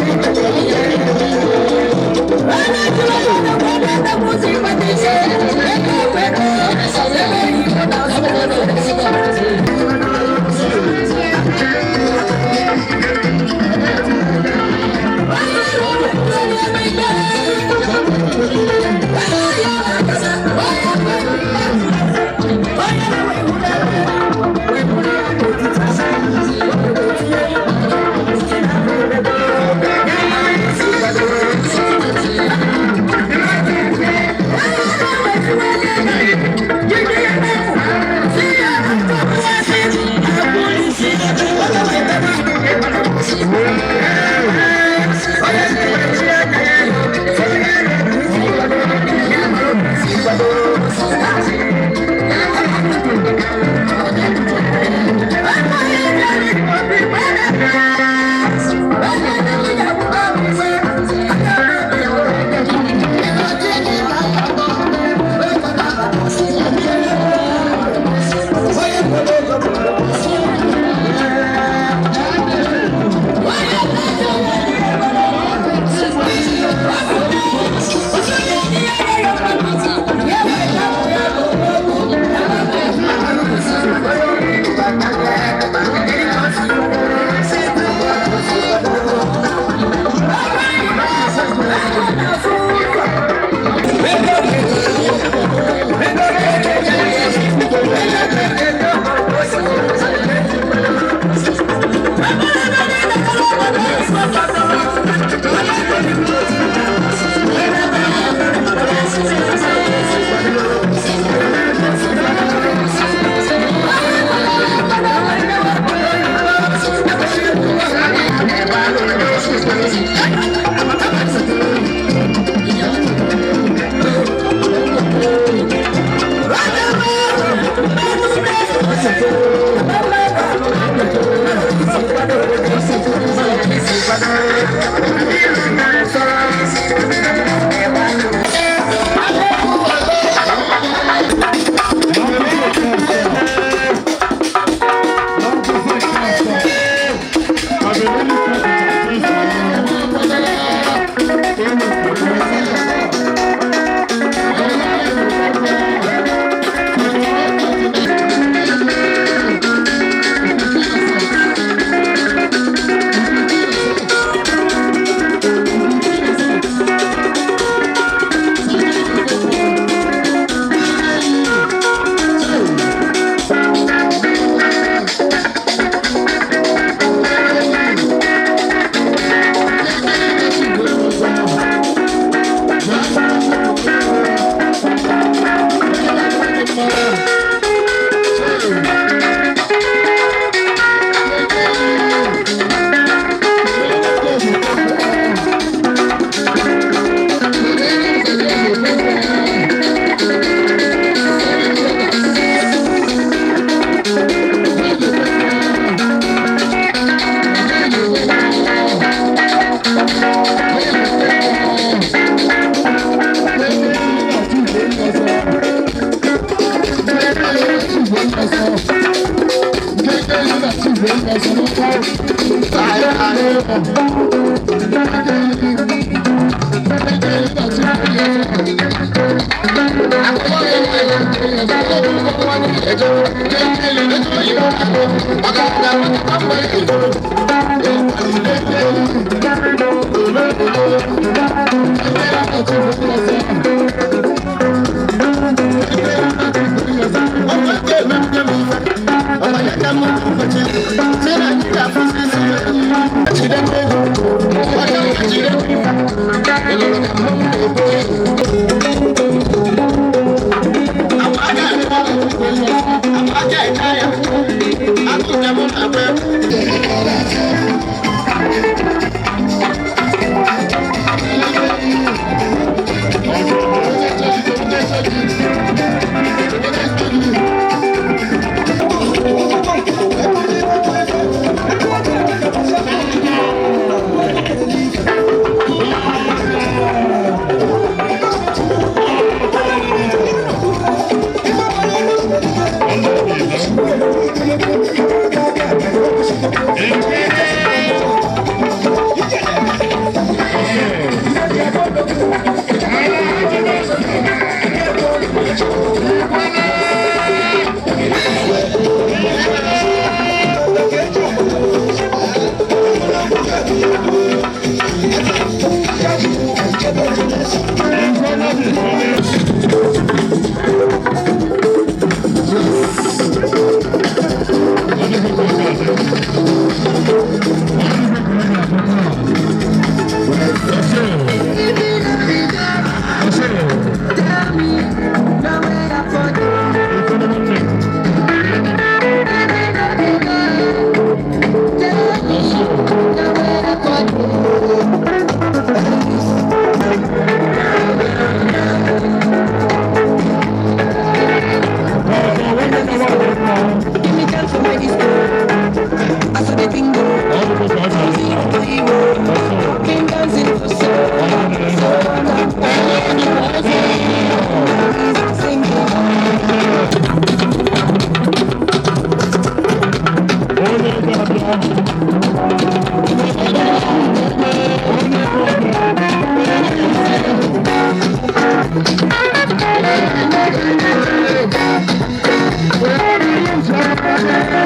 you.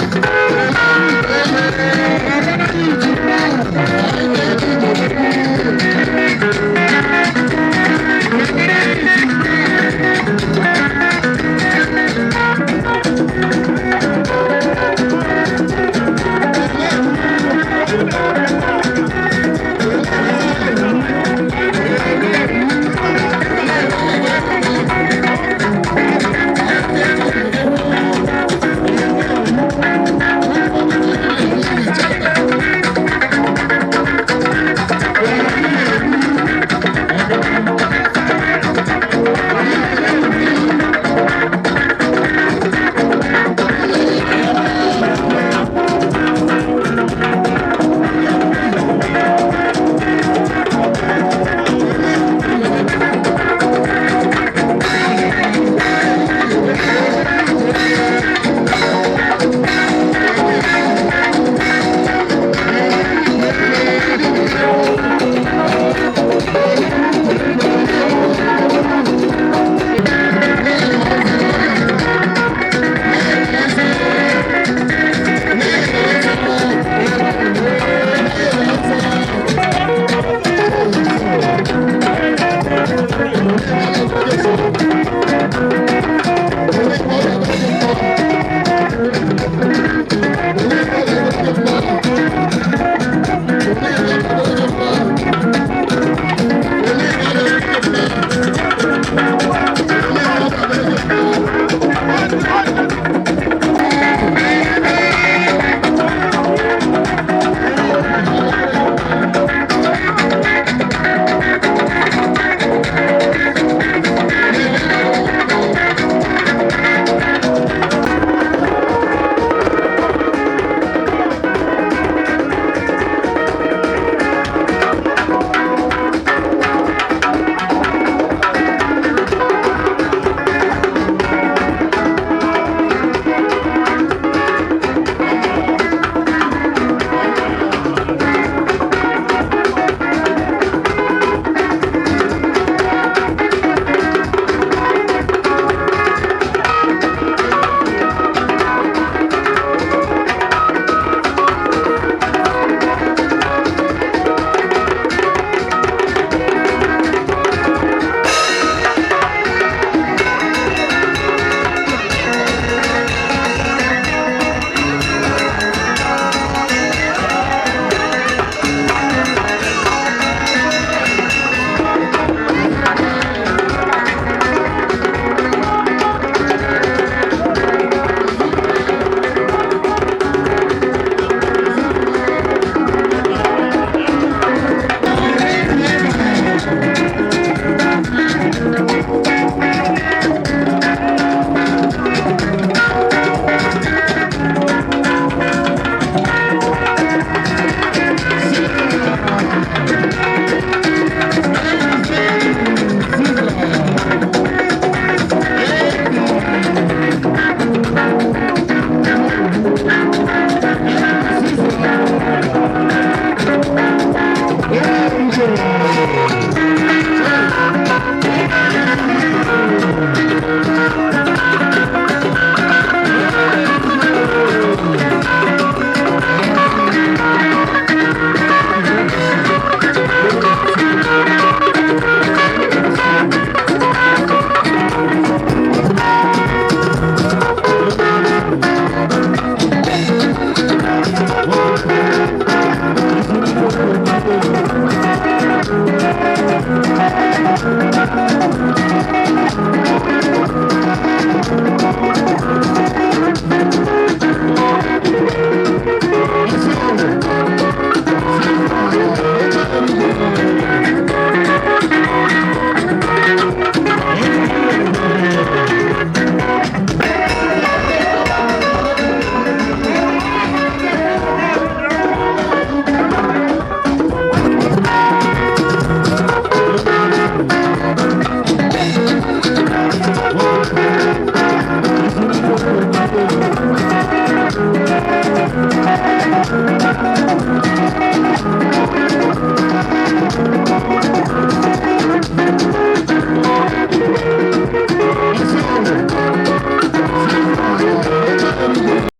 Thank you.